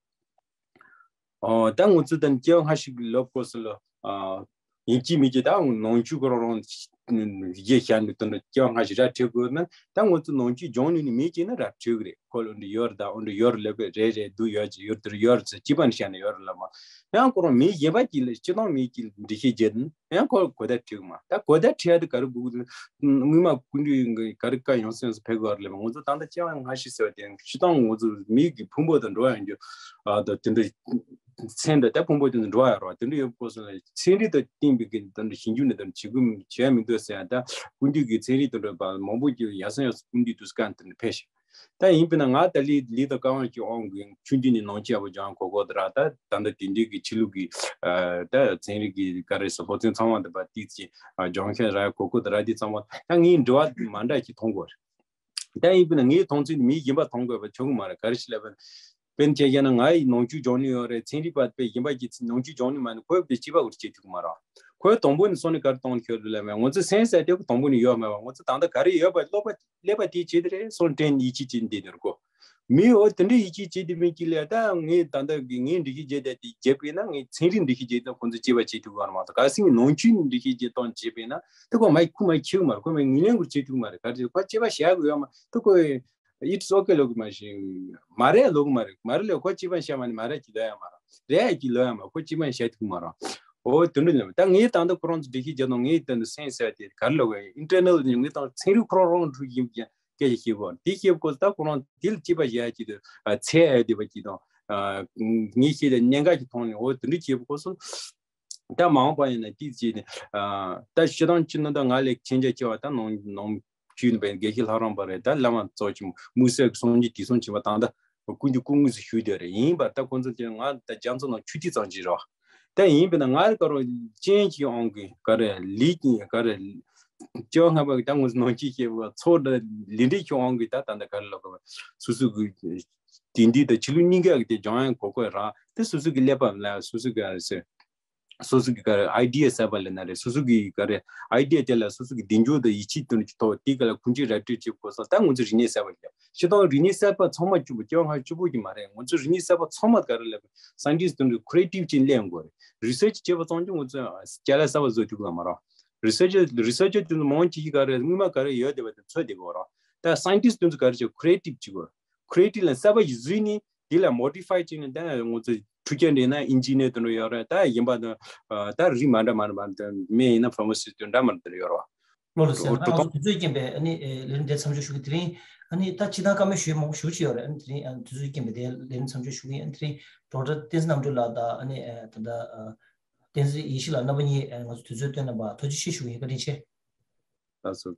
ཨོ་ད་ང་ཚོ་ད་སྐྱེ་བ་སྔ་ཕྱི་གི་ལོབ་སྐོར་སུ་ལ་ཨ་ཡིན་གཅིག་མིན་གཅིག་ད་ནང་ཆོས་ཁོ་རང་རང་རྗེས་བཞག་ནས་དོན་དུ་སྐྱེ་བ་སྔ་ཕྱི་ར་ཁྲིད་དགོས་ན་ད་ང་ཚོ་ནང་ཆོས་སྦྱོང་ནུས་ནི་མེད་ཀྱི་ན་ར་ཁྲིད་གི་རེད། ཁོ་ལ་འདི་ཡོད་རེད་ད་འོ་འདི་ཡོད་རེད་ལབ་པས་རེད་རེད་འདུག་ཡོད་ཀྱི་ཡོད་དེར་ཡོད་རེད་ཟེར་སྤྱི་པ་ནས་བཤད་ན་ཡོད་རེད་ལབ་མ་ཡང་ཁོ་རང་མི་གཞན་པ་གཅིག་ལ་སྤྱི་བཏང་མི་གཅིག་འདྲི་ཤེས་བྱེད་དུ་ཡང་ཁོ་གོ་བརྡ་ཁྲིད་གི་མ་ད་གོ་བརྡ་ཁྲིད་ཡ་དེ་ག་རེ་དགོས་ཀྱི་འདུག་སྔོན་མ་ཀུན་འདུས་ག་རེ་བཀའ་ཡོང་སེམས་སུ་ཕེབས་གི་ཡོད་རེད་ལབ་མ་ང་ཚོ་ད་ལྟ་སྐྱེ་བ་སྔ་ཕྱི་ཟེར་བ་དེ་སྤྱི་བཏང་ང་ཚོ་མི་གི་ཕུང་པོ་དང་འགྲོ་ཡང་རྒྱུ་ཨ་ད་དེ་འདྲ། ཚན་འདི་ལྟ་ཕུང་པོ་དེ་ཚོ་འགྲོ་ཡ་རོ་དེ་འདྲ་ཡོད་པོ་སོང་ལ་ཚན་རིག་དང་བསྟན་པའི་གི་དེ་འདྲ་ཞིབ་འཇུག་ནས་དེ་འདྲ་བྱེད་དགོས་བྱས་མི་འདུག་ཟེར་ཡ་ད་ཀུན་འདུས་ཀྱི་ཚན་རིག་དེ་འདྲ་པ་མང་པོ་ཀྱི་ཡ་སང་ཡ་སུ་ཀུན་འདུས་དུས་སྐབས་དེ་འདྲ་ཕེབས་ཤིང་ད་ཡིན་པས་ན་ང་ད་ལི་ལི་དང་ཀ་ཝང་གི་དབང་གི་ཆུང་དུས་ནས་ནང་ཆོས་ཡག་པོ་སྦྱང་གོ་གོ་དེ་ར་ད་ད་འདི་དེ་འདྲའི་གི་ཆོས་ལུགས་ཀྱི་ད་ཚན་རིག་གི་ག་རེ་ཟེར་སློབ་ཚན་ཚང་མ་འདི་པ་ཏིག་ཅིག་སྦྱང་མཁན་ར་གོ་གོ་དེ་ར་འདི་ཚང་མ་ད་ངའི་འབྲེལ་བ་མ་འདྲ་ཞིག་མཐོང་གོ་རེད། ད་ཡིན་པས་ན་ངའི་མཐོང་ཚུལ་ནི་མི་གཞན་པ་མཐོང་དགོས་པ་ཆོག་གི་མ་རེད། ག་རེ་ཞིག་ལབ་པ་ན། དཔེར་ན་ཆ་བཞག་ན་ང་ཡི་ནང་ཆོས་སྦྱོང་ནི་ཡོད་རེད། ཚན་རིག་པ་དཔེ་གཞན་པ་གྱི་ནང་ཆོས་སྦྱོང་ནི་མ་ནི་ཁོས་དཔེ་སྐྱེས་པ་འུར་བྱེད་ཐུབ་ཀྱི་མ་རེད། ཁོས་དང་པོ་ནི་སོང་ནི་ག་རེ་གཏོང་ནི་ཁྱོད་རེད་ལབ་མེད། ང་ཚོ་སེམས་ཟེར་དེ་ཁོ་དང་པོ་ནི་ཡོད་མེད་པ། ང་ཚོ་ད་ལྟ་ག་རེ་ཡོད་པ་སློབ་པ་ཀླད་པ་དེ་བྱེད་དེ་རེད་སོང་དྲན་ཡིད་ཆེས་བྱེད་འདི་དེར་གོ་མི་འོ་དེ་འདྲའི་ཡིད་ཆེས་བྱེད་དེ་མིན་གྱི་ལས་ད་ངས་ད་ལྟ་གི་ངས་འདྲི་ཤེས་བྱེད་དེ་དེ་བརྒྱབ་པས་ན་ངས་ཚན་རིག་འདྲི་ཤེས་བྱེད་དེ་ཁོ་ཚོ་སྐྱེས་པ་བྱེད་ཐུབ་ཀྱི་མ་རེད་མ་གཏོགས་གལ་སྲིད་ངས་ནང་ཆོས་འདྲི་ཤེས་བྱེད་སྟངས་བྱེད་པས་ན་དེ་ཁོ་མ་ཁུ་མ་ཁྱེར་གི་མ་རེད། ཁོ་མ་ངེས་ལེན་གུར་བྱེད་ཐུབ་ཀྱི་མ་རེད། ག་རེ་ཁོ་སྐྱེས་པ་བཞག་གི་ཡོད་མ་དེ་ཁོ། It's okay ལབ་གི་མ་རེད། མ་རེད་ལབ་གི་མ་རེད། མ་རེད་ལབ་ཁོ་སྐྱེས་པ་བཤད་མ་ནི་མ་རེད་ཀྱི་ལབ་ཡ་མ་རེད། རེད་ཀྱི་ལབ་ཡ་མ་རེད། ཁོ་སྐྱེས་པ་བཤད་ཐུབ་གི་མ་རེད། འོ་དེ་འདྲ་ལབ་ད་ངས་ད་ལྟ་ཁོ་རང་ཚོ་འགྲེལ་བཤད་རྒྱག་དང་ངས་ད་ལྟ་སེམས་ཟེར་དེ་ག་རེ་ལབ་གི་internal ངས་ད་ཚན་རིག་ཁོ་རང་རང་འཁྲུལ་ཡིན་ཀྱང་སྐད་ཆ་བཤད་དགོས་དེ་བཤད་དགོས་ད་ཁོ་རང་དེ་ལ་སྐྱེས་པ་བཤད་ཀྱི་འདུག་ཚད་ཨེ་བདེ་བ་ཀྱི་དང་ངས་བཤད་དེ་གནད་འགག་ཅིག་མཐོང་ནས་འོ་དེ་འདྲ་བཤད་དགོས་སོང་། ད་མ་འོངས་པ་ཡིན་ན་ཏིག་ཅིག་ནས་ད་ཤི་དང་ཅི་ནི་ད་ང་ལས་མཁྱེན་རྒྱ་ཆེ་བ་ད་ནང་ནང་བཅུད་ནི་པའི་དགེ་བཤེས་ལྷ་རམས་པ་རེད། ད་བླ་མ་གཙོ་ཆེན་པོ་དམིགས་བསལ་གྱི་སངས་རྒྱས་དུས་གསུམ་ཆེན་པོ་ད་ལྟ་ ཀུན་གྱིས་སྐུ་ངོ་ཟེར་ཞུས་བསྡད་རེད། ཡིན་པ་ད་ཁོང་ཚོ་དེ་ང་ད་རྒྱ་མཚོ་ནང་ཆུ་ཐིགས་ཙམ་ཅིག་རེད་བ། ད་ཡིན་པས་ན་ང་རེ་ག་རེ་ཅན་གྱི་ཨང་གི་ག་རེ་ལི་ཀྱི་ག་རེ་ཅོ་ང་པ་གི་ད་ངོ་ནང་ཅི་ཤེས་བ་ཚོ་ད་ལི་འདྲེ་ཁྱོད་ཨང་གི་ད་ད་ད་ག་རེ་ལབ་ག་སོ་སོ་གི་དེ་འདི་ད་ཕྱི་ལོ་གཉིས་ཀ་གི་དེ་སྦྱང་ཡང་གོ་གོ་ར་དེ་སོ་སོ་གི་ཀླད་པ་ལ་སོ་སོ་གི་ཨ་རེ་ཟེར། སོ་སོ་གི་ག་རེ་ཨའི་ཌི་ཡ་གསར་པ་ལེན་ན་རེད། སོ་སོ་གི་ག་རེ་ཨའི་ཌི་ཡ་དེ་ལ་སོ་སོ་གི་གདེང་འཇོག་དང་ཡིད་ཆེས་དོན་གྱི་ཐོག་དེ་ག་ལ་ཁུངས་སྐྱེལ་ར་སྤྲོད་བྱེད་དགོས་སོགས་ད་ང་ཚོ་རིག་གནས་གསར་པ་ལ་སྤྱི་དང་རིག་གནས་གསར་པ་ཚང་མ་བཅུ་པོ་སྐྱོ་ཧ་བཅུ་པོ་གི་མ་རེད། ང་ཚོ་རིག་གནས་གསར་པ་ཚང་མ་ག་རེ་ལ་སའེན་ཊིསི་དོན་གྱི་ཁུ་རེ་ཊིབ་ཅིག་ལེན་དགོས་རེད། རི་སར་ཆི་བྱེད་པ་ཙམ་གྱིས་ང་ཚོ་ཅ་ལག་གསར་པ་བཟོ་ཐུབ་གི་མ་རེད། རི་སར་ཆི་རི་སར་ཆི་དེ་ཚོ་མང་ཆེ་གི་ག་རེ་སྔོན་མ་ག་རེ་ཡོད་བསྡད་པ་དེ་འཚོལ་བསྡད་དགོས་རེད། ད་སའེན་ཊིསི་དེ་ཚོ་ག་རེ་བྱེད་ཁུ་རེ་ཊིབ་བྱེད་དགོས་རེད། ཁུ་རེ་ཊིབ་ལ་གསར་པ་ཞིག་བཟོས་ནས་དེ་ལ་མོ་ཌི་ཕའི་བྱས་ནས་ད་ང་ཚོ་འཕྲུལ་ཆས་འདྲ་ན་ཨིན་ཇི་ནེར་དེ་འདྲ་ཡོད་རེད། ད་ཡིན་པ་དང་ད་རིགས་མ་འདྲ་མ་འདྲ་མ་འདྲ་མི་ཡིན་ན་ཕ་མ་སི་ཊལ་འདྲ་མ་འདྲ་ཡོད་རེད་བ། ལོ་ལ་ཟེར་ན་ང་ཚོ་དུས་ཚོད་རྐྱེན་པས་ཨ་ནི་ལས་རིམ་དེ་མཚམས་འཇོག་ཞུ་གི། དེ་རིང་ཨ་ནི་ད་སྤྱི་བཏང་བཀའ་མོལ་ཞུ་མང་པོ་ཞུ་ཅི་ཡོད་རེད། ཨ་ནི་དེ་རིང་ཨ་ནི་དུས་ཚོད་རྐྱེན་པས་དེ་ལས་རིམ་མཚམས་འཇོག་ཞུ་གི་ཡིན། ཨ་ནི་དེ་རིང་ཌོག་ཊར་བསྟན་འཛིན་རྣམ་གྲོལ་ལགས་དང་ཨ་ནི་ད་ལྟ་བསྟན་འཛིན་ཡེ་ཤེས་ལགས་རྣམ་པ་གཉིས་ང་ཚོ་དུས་ཚོད་བཏོན་གནང་བ་ཐུགས་རྗེ་ཆེ་ཞུ་གི་ཡིན། བཀའ་དྲིན་ཆེ། ལགས་སོ།